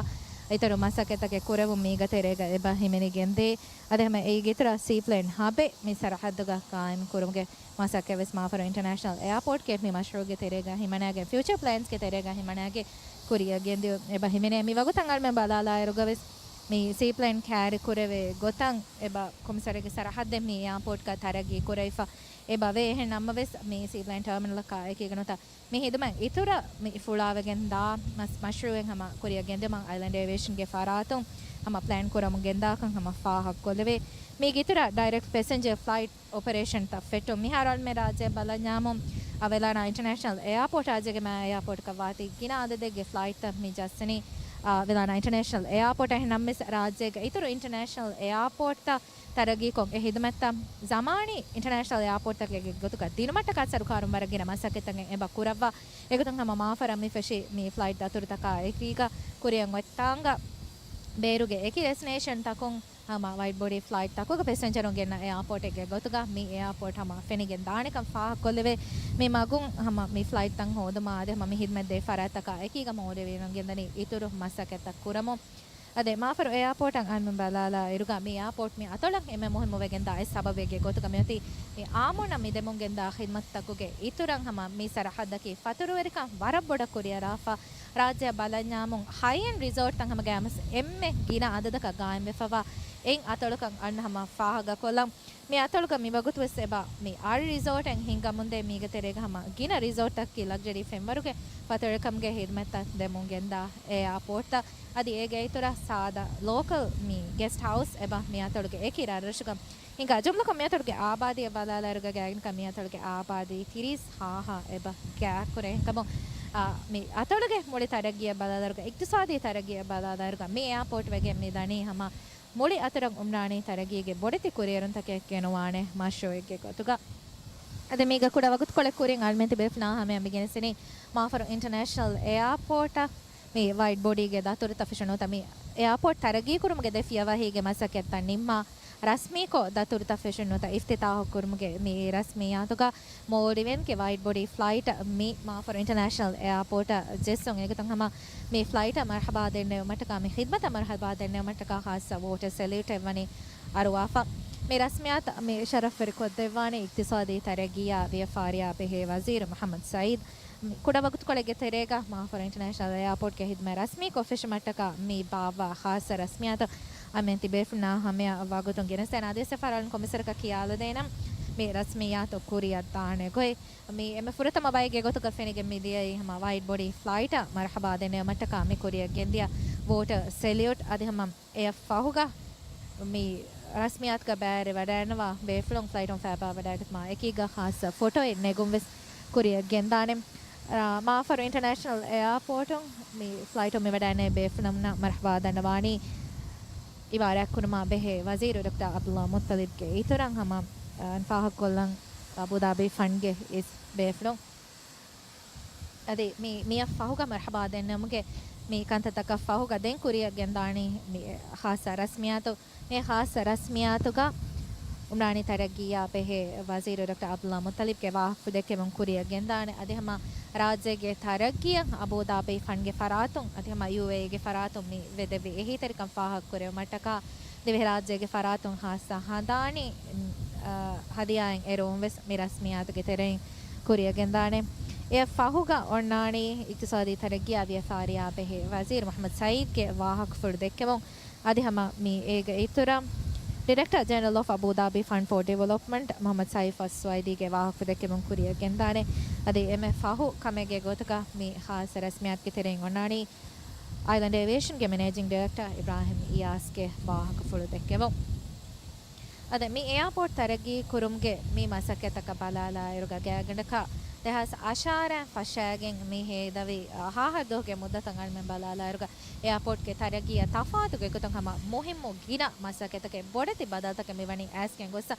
އިތުރު މަސައްކަތްތަކެއް ކުރެވުން މީގަ ތެރޭގަ އެބަ ހިމެނިގެންދޭ. އަދި ހަމަ އޭގެ އިތުރަށް ސީޕްލޭން ހަބެއް މި ސަރަހައްދުގަ ޤާއިމް ކުރުމުގެ މަސައްކަތްވެސް މާފަރު އިންޓަރނޭޝަނަލް އެއާޕޯޓްގެ މި މަޝްރޫޢުގެ ތެރޭގަ ހިމަނާގެން، ފިއުޗަރ ޕްލޭންސްގެ ތެރޭގަ ހިމަނާގެން ކުރިއަށް ގެންދިޔުން އެބަ ހިމެނޭ. މި ވަގުތަށް އަޅުމެން ބަލާލާއިރުގަވެސް މި ސީޕްލޭން ކައިރި ކުރެވޭ ގޮތަށް އެބަ ކޮމިސަރެއްގެ ސަރަހައްދެއް މި އެއާޕޯޓްގަ ތަރައްގީ ކުރެވިފަ އެބަވޭ. އެހެން ނަމަވެސް، މި ސީޕްލޭން ޓާމިނަލަކާ އެކީގަނޫތަ މި ހިދުމަތް އިތުރަށް މި ފުޅާވެގެން ދާ މަސް-، މަޝްރޫއެއް ހަމަ ކުރިއަށް ގެންދިއުމަށް އައިލެންޑް އޭވިއޭޝަންގެ ފަރާތުން ހަމަ ޕްލޭން ކުރަމުން ގެންދާކަން ހަމަ ފާހަގަކޮށްލެވޭ. މީގެ އިތުރަށް ޑައިރެކްޓް ޕެސެންޖަރ ފްލައިޓް އޮޕަރޭޝަންތައް ފެއްޓުން. މިހާރު އަޅުމެން ރާއްޖެ ބަލަންޏާމުން އަ، ވެލާނާ އިންޓަރނޭޝަނަލް އެއާޕޯޓް ރާއްޖޭގެ މައި އެއާޕޯޓްގަ ވާތީ ގިނަ އަދަދެއްގެ ފްލައިޓްތައް މި ޖައްސަނީ، އަ، ވެލާނާ އިންޓަރނޭޝަނަލް އެއާޕޯޓް. އެހެން ނަމަވެސް ރާއްޖޭގެ އިތުރު އިންޓަރނޭޝަނަލް އެއާޕޯޓްތައް ތަރައްގީކޮށް އެ ހިދުމަތްތައް ޒަމާނީ އިންޓަރނޭޝަނަލް އެއާޕޯޓްތަކެއްގެ ގޮތުގަ ދިނުމަށްޓަކާ ސަރުކާރުން ވަރަށް ގިނަ މަސައްކަތްތަކެއް އެބަ ކުރައްވާ. އެގޮތުން ހަމަ މާފަރަށް މި ފެށި މި ފްލައިޓް ދަތުރުތަކާ އެކީގަ ކުރިއަށް އޮތްތާނގަ ބޭރުގެ އެކި ޑެސްޓިނޭޝަންތަކުން ހަމަ ވައިޑް ބޮޑީ ފްލައިޓްތަކުގަ ޕެސެންޖަރުން ގެންނަ އެއާޕޯޓެއްގެ ގޮތުގަ މި އެއާޕޯޓް ހަމަ ފެނިގެން ދާނެކަން ފާހަގަކޮށްލެވޭ. މި މަގުން ހަމަ މި ފްލައިޓްތައް ހޯދުމާ އަދި ހަމަ މި ހިދުމަތް ދޭ ފަރާތްތަކާ އެކީގަ މޯލްޑިވިއިން ގެންދަނީ އިތުރު މަސައްކަތްތައް ކުރަމުން. އަދި މާފަރު އެއާޕޯޓަށް އަންމެ ބަލާލާ އިރުގަ މި އެއާޕޯޓް މި އަތޮޅަށް އެންމެ މުހިއްމުވެގެންދާ އެއް ސަބަބެއްގެ ގޮތުގަ މިއޮތީ މި އާއްމުންނަށް މި ދެމުންގެންދާ ޚިދްމަތްތަކުގެ އިތުރަށް ހަމަ މި ސަރަހައްދަކީ ފަތުރުވެރިކަން ވަރަށް ބޮޑަށް ކުރިއަރާފަ، ރާއްޖެއަށް ބަލަންޏާމުން ހައި އެންޑް ރިސޯޓްތައް ހަމަ ގައިމުވެސް އެންމެ ގިނަ އަދަދަކަށް ގާއިމްވެފަވާ އެއް އަތޮޅަކަށް އަންނަ ހަމަ ފާހަގަކޮށްލަން. މި އަތޮޅުގަ މިވަގުތުވެސް އެބަ މި އަށް ރިސޯޓެއް ހިންގަމުންދޭ. މީގެ ތެރޭގަ ހަމަ ގިނަ ރިސޯޓްތަކަކީ ލަގްޒަރީ ފެންވަރުގެ ފަތުރުވެރިކަމުގެ ހިދުމަތްތައް ދެމުން ގެންދާ އެއާޕޯޓްތައް. އަދި އޭގެ އިތުރަށް ސާދަ ލޯކަލް މި ގެސްޓް ހައުސް އެބަ މި އަތޮޅުގެ އެކި ރަށްރަށުގަ ހިނގާ. ޖުމްލަކޮށް މި އަތޮޅުގެ އާބާދީއަށް ބަލާލާއިރުގަ ގާތްގަނޑަކަށް މި އަތޮޅުގެ އާބާދީ ތިރީސް ހާހާ އެބަ ގާތްކުރޭ. އެހެންކަމުން، އާ، މި އަތޮޅުގެ މުޅި ތަރައްގީއަށް ބަލާލާއިރުގަ، އިގްތިސާދީ ތަރައްގީއަށް ބަލާލާއިރުގަ މި އެއާޕޯޓް ވެގެން މި ދަނީ ހަމަ މުޅި އަތޮޅަށް އުމްރާނީ ތަރައްގީގެ ބޮޑެތި ކުރިއެރުންތަކެއް ގެނުވާނެ މަޝްރޫއެއްގެ ގޮތުގަ. އަދި މީގަ ކުޑަ ވަގުތުކޮޅެއް ކުރިން އަޅުމެން ތިބޭފުޅުންނާ ހަމަޔަށް މި ގެނެސްދިނީ މާފަރު އިންޓަރނޭޝަނަލް އެއާޕޯޓަށް މި ވައިޑް ބޮޑީގެ ދަތުރުތައް ފެށުނުތަ މި އެއާޕޯޓް ތަރައްގީކުރުމުގެ ދެ ފިޔަވަހީގެ މަސައްކަތްތައް ނިންމާ ރަސްމީކޮށް ދަތުރުތައް ފެށުނުތަ އިފްތިތާހު ކުރުމުގެ މި ރަސްމިއްޔާތުގަ މޯލްޑިވިއިންގެ ވައިޑް ބޮޑީ ފްލައިޓަށް މި މާފަރު އިންޓަރނޭޝަނަލް އެއާޕޯޓަށް ޖެއްސުން. އެގޮތުން ހަމަ މި ފްލައިޓަށް މަރުހަބާ ދެންނެވުމަށްޓަކާ، މި ޚިދްމަތަށް މަރުހަބާ ދެންނެވުމަށްޓަކާ ޚާއްސަ ވޯޓަރ ސެލިއުޓެއް ވަނީ އަރުވާފަ. މި ރަސްމިއްޔާތު މި ޝަރަފްވެރި ކޮށްދެއްވާނީ އިގްތިސާދީ ތަރައްގީއާ ވިޔަފާރިއާ ބެހޭ ވަޒީރު މުޙައްމަދު ސައީދު. މި ކުޑަ ވަގުތުކޮޅެއްގެ ތެރޭގަ މާފަރު އިންޓަރނޭޝަނަލް އެއާޕޯޓްގެ ހިދުމަތް ރަސްމީކޮށް ފެށުމަށްޓަކާ މި ބާއްވާ ޚާއްސަ ރަސްމިއްޔާތު އަމެން ތިބޭފުޅުންނާ ހަމަޔަށް ވަގުތުން ގެނެސްދޭނަން. އަދިވެސް ފަރާތުން ކޮމިސަރަކަށް ކިޔާލަދޭނަން މި ރަސްމިއްޔާތު ކުރިއަށް ދާނެ ގޮތް. މި އެންމެ ފުރަތަމަ ބައެއްގެ ގޮތުގަ ފެނިގެން މި ދިޔައީ ހަމަ ވައިޑް ބޮޑީ ފްލައިޓަށް މަރުޙަބާ ދެންނެވުމަށްޓަކާ މި ކުރިއަށް ގެންދިޔަ ވޯޓަރ ސެލިއުޓް. އަދި ހަމަ އެއަށް ފަހުގަ މި ރަސްމިއްޔާތުގަ ބައިވެރިވަޑައިގަންނަވާ ބޭފުޅުން ފްލައިޓުން ފައިބާވަޑައިގަތުމާ އެކީގަ ޚާއްސަ ފޮޓޯއެއް ނެގުން ވެސް ކުރިއަށް ގެންދާނެ. އާ، މާފަރު އިންޓަރނޭޝަނަލް އެއާޕޯޓުން މި ފްލައިޓުން މިވަޑައިގެންނެވި ބޭފުޅުންނަށް މަރުޙަބާ ދަންނަވާނީ އިބާރާތްކުރުމާ ބެހޭ ވަޒީރު ޑޮކްޓަރ ޢަބްދުﷲ މުއްޠަލިބްގެ އިތުރަށް. ހަމަ، އާ، ފާހަގަކޮށްލަން އަބޫދާބީ ފަންޑްގެ އިސް ބޭފުޅުން. އަދި މި، މިއަށް ފަހުގަ މަރުޙަބާ ދެންނެވުމުގެ މި ކަންތައްތަކަށް ފަހުގަ ދެން ކުރިއަށް ގެންދާނީ މި ޚާއްޞަ ރަސްމިއްޔާތު. މި ޚާއްޞަ ރަސްމިއްޔާތުގަ އުމްރާނީ ތަރައްގީއާ ބެހޭ ވަޒީރު ޑޮކްޓަރ ޢަބްދުﷲ މުއްޠަލިބްގެ ވާހަކަފުޅު ދެއްކެވުން ކުރިއަށް ގެންދާނެ. އަދި ހަމަ ރާއްޖޭގެ ތަރައްގީއަށް އަބޫދާބީ ފަންޑްގެ ފަރާތުން އަދި ހަމަ ޔޫއޭއީގެ ފަރާތުން މި ވެދެއްވި އެހީތެރިކަން ފާހަގަކުރެވުމަށްޓަކާ ދިވެހިރާއްޖޭގެ ފަރާތުން ޚާއްޞަ ހަނދާނީ، އަ، ހަދިޔާއެއް އެރުވުން ވެސް މި ރަސްމިއްޔާތުގެ ތެރެއިން ކުރިއަށް ގެންދާނެ. އެއަށް ފަހުގަ އޮންނާނީ އިޤްތިޞާދީ ތަރައްގީއާ ވިޔަފާރިއާ ބެހޭ ވަޒީރު މުޙައްމަދު ސަޢީދުގެ ވާހަކަފުޅު ދެއްކެވުން. އަދި ހަމަ މި އޭގެ އިތުރަށް ޑިރެކްޓަރ ޖެނެރަލް އޮފް އަބޫދާބީ ފަންޑް ފޯ ޑިވެލޮޕްމަންޓް މުޙައްމަދު ސައިފް އައްސުވައިދީގެ ވާހަކަފުޅު ދެއްކެވުން ކުރިއަށް ގެންދާނެ. އަދި އެންމެ ފަހު ކަމެއްގެ ގޮތުގަ މި ޚާއްޞަ ރަސްމިއްޔާތުގެ ތެރެއިން އޮންނާނީ އައިލެންޑް އޭވިއޭޝަންގެ މެނޭޖިންގ ޑިރެކްޓަރ އިބްރާހިމް އިޔާސްގެ ވާހަކަފުޅު ދެއްކެވުން. އަދި މި އެއާޕޯޓް ތަރައްގީ ކުރުމުގެ މި މަސައްކަތްތަކަށް ބަލާލާއިރުގަ ގާތްގަނޑަކަށް ދެހާސް އަށާރަ ފަށާގެން މި ހޭދަވި ހާހަ ދުވަހުގެ މުއްދަތަށް އަޅުމެން ބަލާލާއިރުގަ އެއާޕޯޓްގެ ތަރައްގީއަށް ތަފާތުގެ ގޮތުން ހަމަ މުހިއްމު ގިނަ މަސައްކަތްތަކެއް ބޮޑެތި ބަދަލުތަކެއް މިވަނީ އައިސްގެން ގޮއްސަ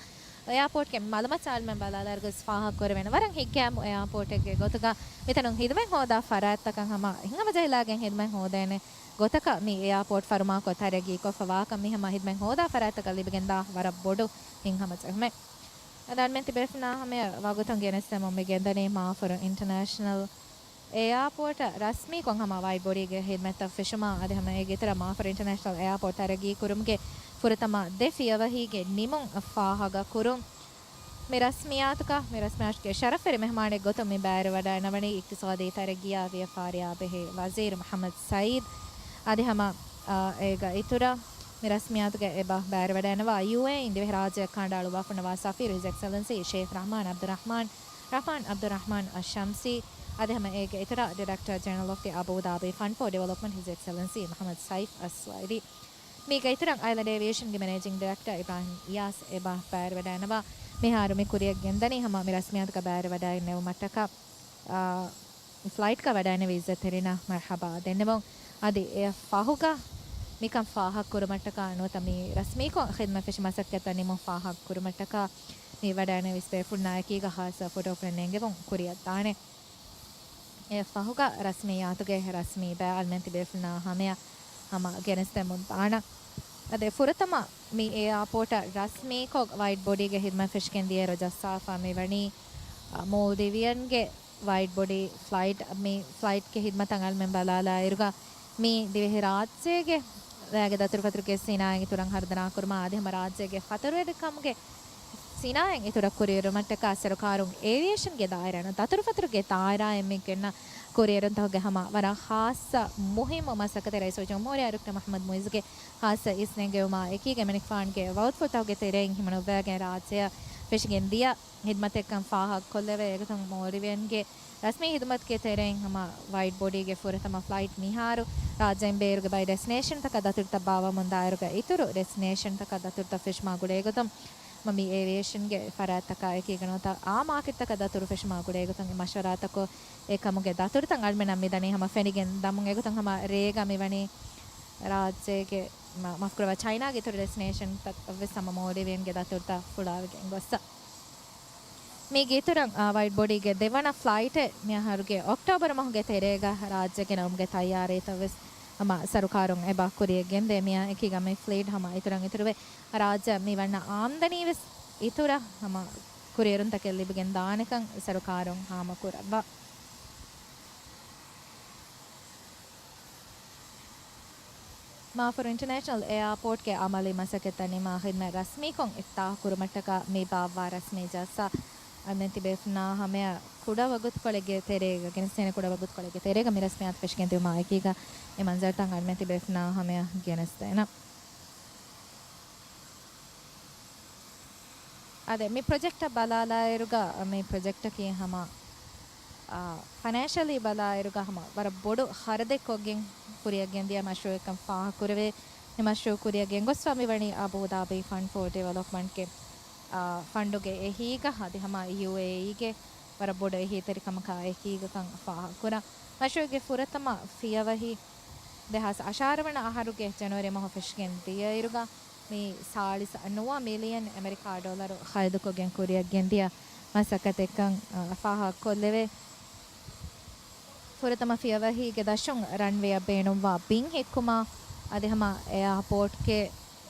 އެއާޕޯޓްގެ މަލުމައްޗަށް އަޅުމެން ބަލާލާއިރުގަސް ފާހަގަކުރެވޭނެ ވަރަށް ހިތްގައިމު އެއާޕޯޓެއްގެ ގޮތުގަ މިތަނުން ހިދުމަތް ހޯދާ ފަރާތްތަކަށް ހަމަ ހިނގަމަޖެހިލާގެން ހިދުމަތް ހޯދޭނެ ގޮތަކަށް މި އެއާޕޯޓް ފަރުމާކޮށް ތަރައްގީކޮށްފަ ވާކަން މި ހަމަ ހިދުމަތް ހޯދާ ފަރާތްތަކަށް ލިބިގެންދާ ވަރަށް ބޮޑު ހިތްހަމަޖެހުމެއް. އަދި އަޅުމެން ތިބޭފުޅުންނާ ހަމަޔަށް ވަގުތުން ގެނެސްދެމުން މި ގެންދަނީ މާފަރު އިންޓަރނޭޝަނަލް އެއާޕޯޓަށް ރަސްމީކޮށް ހަމަ ވައިޑް ބޮޑީގެ ހިދްމަތްތައް ފެށުމާ އަދި ހަމަ އޭގެ އިތުރަށް މާފަރު އިންޓަރނޭޝަނަލް އެއާޕޯޓް ތަރައްގީ ކުރުމުގެ ފުރަތަމަ ދެ ފިޔަވަހީގެ ނިމުން ފާހަގަ ކުރުން. މި ރަސްމިއްޔާތުގަ މި ރަސްމިއްޔާތުގެ ޝަރަފުވެރި މެހުމާނެއް ގޮތުން މި ބައިވެރިވަޑައިގަންނަވަނީ އިޤްތިޞާދީ ތަރައްގީއާ ވިޔަފާރިއާ ބެހޭ ވަޒީރު މުޙައްމަދު ސައީދު. އަދި ހަމަ، އާ، އޭގަ އިތުރަށް މި ރަސްމިއްޔާތުގަ އެބަ ބައިވެރިވަޑައިގަންނަވާ ޔޫއޭއީން ދިވެހިރާއްޖެއަށް ކަނޑައަޅުއްވާފަ ހުންނަވާ ސަފީރު ހިޒް އެކްސެލެންސީ ޝޭޚް ރަޙްމާން އަބްދުއްރަޙްމާން، ރަޙްމާން އަބްދުއްރަޙްމާން އައްޝަމްސީ، އަދި ހަމަ އޭގެ އިތުރަށް ޑިރެކްޓަރ ޖެނެރަލް އޮފް ދި އަބޫ ދާބީ ފަންޑް ފޯ ޑިވެލޮޕްމަންޓް ހިޒް އެކްސެލެންސީ މުޙައްމަދު ސައިފް އައްސުވައިލީ. މީގެ އިތުރަށް އައިލެންޑް އޭވިއޭޝަންގެ މެނޭޖިން ޑިރެކްޓަރ އިބްރާހިމް އިޔާސް އެބަ ބައިވެރިވަޑައިގަންނަވާ. މިހާރު މި ކުރިއަށް ގެންދަނީ ހަމަ މި ރަސްމިއްޔާތުގަ ބައިވެރިވަޑައިގެންނެވުމަށްޓަކާ، އާ، ފްލައިޓްގަ ވަޑައިގެންނެވި އިއްޒަތްތެރިންނަށް މަރްޙަބާ ދެންނެވުން. އަދި އެއަށް ފަހުގަ މިކަން ފާހަގަކުރުމަށްޓަކާ ނުވަތަ މި ރަސްމީކޮށް ޚިދްމަތް ފެށި މަސައްކަތްތައް ނިމުން ފާހަގަކުރުމަށްޓަކާ މި ވަޑައިގެންނެވި ބޭފުޅުންނާ އެކީގަ ޚާއްޞަ ފޮޓޯފުޅެއް ނެންގެވުން ކުރިއަށްދާނެ. އެއަށް ފަހުގަ ރަސްމިއްޔާތުގެ ރަސްމީ ބައި އަޅުމެން ތިބޭފުޅުންނާ ހަމަޔަށް ހަމަ ގެނެސްދެމުން ދާނަން. އަދި ފުރަތަމަ މި އެއާޕޯޓަށް ރަސްމީކޮށް ވައިޑް ބޮޑީގެ ހިދްމަތް ފެށިގެން ދިޔައިރު ޖައްސާފަ މިވަނީ، އަ، މޯލްޑިވިއަންގެ ވައިޑް ބޮޑީ ފްލައިޓް. މި ފްލައިޓްގެ ހިދްމަތަށް އަޅުމެން ބަލާލާއިރުގަ މީ ދިވެހި ރާއްޖޭގެ ވައިގެ ދަތުރުފަތުރުގެ ސިނާއަތް އިތުރަށް ހަރުދަނާކުރުމާ އަދި ހަމަ ރާއްޖޭގެ ފަތުރުވެރިކަމުގެ ސިނާއަތް އިތުރަށް ކުރިއެރުމަށްޓަކާ ސަރުކާރުން އޭވިއޭޝަންގެ ދާއިރާއިން ދަތުރުފަތުރުގެ ދާއިރާއިން މި ގެންނަ ކުރިއެރުންތަކުގެ ހަމަ ވަރަށް ޚާއްޞަ މުހިއްމު މަސައްކަތެއް ރައީސުލްޖުމްހޫރިއްޔާ ޑޮކްޓަރ މުޙައްމަދު މުއިއްޒުގެ ޚާއްޞަ އިސް ނެންގެވުމާ އެކީގަ އެމަނިކުފާނުގެ ވައުދުފުޅުތަކުގެ ތެރެއިން ހިމަނުއްވައިގެން ރާއްޖެއަށް ފެށިގެން ދިޔަ ހިދްމަތެއްކަން ފާހަގަކޮށްލެވޭ. އެގޮތުން މޯލްޑިވިއަންގެ ރަސްމީ ހިދުމަތުގެ ތެރެއިން ހަމަ ވައިޑް ބޮޑީގެ ފުރަތަމަ ފްލައިޓް މިހާރު ރާއްޖޭން ބޭރުގެ ބައި ޑެސްޓިނޭޝަންތަކަށް ދަތުރުތައް ބާއްވަމުންދާއިރުގަ އިތުރު ޑެސްޓިނޭޝަންތަކަށް ދަތުރުތައް ފެށުމާ ގުޅޭގޮތުން މި އޭވިއޭޝަންގެ ފަރާތްތަކާ އެކީގަ ނުވަތަ އާ މާކެޓްތަކަށް ދަތުރު ފެށުމާ ގުޅޭގޮތުން އެ މަޝްވަރާތަކު އެކަމުގެ ދަތުރުތައް އަޅުމެންނަށް މިދަނީ ހަމަ ފެނިގެން ދަމުން. އެގޮތުން ހަމަ ރޭގަ މިވަނީ ރާއްޖޭގެ މަ-، މަފްކުރައްވާ ޗައިނާގެ އިތުރު ޑެސްޓިނޭޝަންތައް ވެސް ހަމަ މޯލްޑިވިއަންގެ ދަތުރުތައް ފުޅާވެގެން ގޮއްސަ. މީގެ އިތުރަށް، އާ، ވައިޑް ބޮޑީގެ ދެވަނަ ފްލައިޓެއް މިއަހަރުގެ އޮކްޓޯބަރު މަހުގެ ތެރޭގަ ރާއްޖެ ގެނައުމުގެ ތައްޔާރީތައް ވެސް ހަމަ ސަރުކާރުން އެބަ ކުރިއަށް ގެންދޭ. މިއާ އެކީގަ މި ފްލީޓް ހަމަ އިތުރަށް އިތުރުވެ، ރާއްޖެ މި ވަންނަ އާމްދަނީ ވެސް އިތުރަށް ހަމަ ކުރިއެރުންތަކެއް ލިބިގެން ދާނެކަން ސަރުކާރުން ހާމަކުރައްވާ. މާފަރު އިންޓަރނޭޝަނަލް އެއާޕޯޓްގެ އަމަލީ މަސައްކަތްތައް ނިމާ ހިދްމަތް ރަސްމީކޮށް އިފްތާހު ކުރުމަށްޓަކާ މި ބާއްވާ ރަސްމީ ޖަލްސާ އަންނަ ތިބޭފުނާ ހަމަޔަށް ކުޑަ ވަގުތުކޮޅެއްގެ ތެރޭގަ ގެނެސްދޭނެ ކުޑަ ވަގުތުކޮޅެއްގެ ތެރޭގަ މި ރަސްމިއްޔާތު ފެށިގެން ދިއުމާ އެކީގަ އެ މަންޒަރުތައް އަންނަ ތިބޭފުނާ ހަމަޔަށް ގެނެސްދޭނަން. އާދެ، މި ޕްރޮޖެކްޓަށް ބަލާލާއިރުގަ، މި ޕްރޮޖެކްޓަކީ ހަމަ، އާ، ފައިނޭންޝަލީ ބަލާއިރުގަ ހަމަ ވަރަށް ބޮޑު ޚަރަދެއް ކޮށްގެން ކުރިއަށްގެންދިޔަ މަޝްރޫއެއްކަން ފާހަގަކުރެވޭ. މި މަޝްރޫއު ކުރިއަށް ގެންގޮސްފަ މިވަނީ އަބޫ ދާބީ ފަންޑް ފޯ ޑިވެލޮޕްމަންޓްގެ، އާ، ފަންޑުގެ އެހީގަ އަދި ހަމަ ޔޫއޭއީގެ ވަރަށް ބޮޑު އެހީތެރިކަމަކާ އެކީގަކަން ފާހަގަކުރަން. މަޝްރޫއުގެ ފުރަތަމަ ފިޔަވަހި ދެހާސް އަށާރަ ވަނަ އަހަރުގެ ޖަނުއަރީ މަހު ފެށިގެން ދިޔައިރުގަ، މި ސާޅީސް ނުވަ މިލިއަން އެމެރިކާ ޑޮލަރު ޚަރަދުކޮށްގެން ކުރިއަށްގެންދިޔަ މަސައްކަތެއްކަން، އަ، ފާހަގަކޮށްލެވޭ. ފުރަތަމަ ފިޔަވަހީގެ ދަށުން ރަންވޭއަށް ބޭނުންވާ ބިން ހިއްކުމާ، އަދި ހަމަ އެއާޕޯޓްގެ،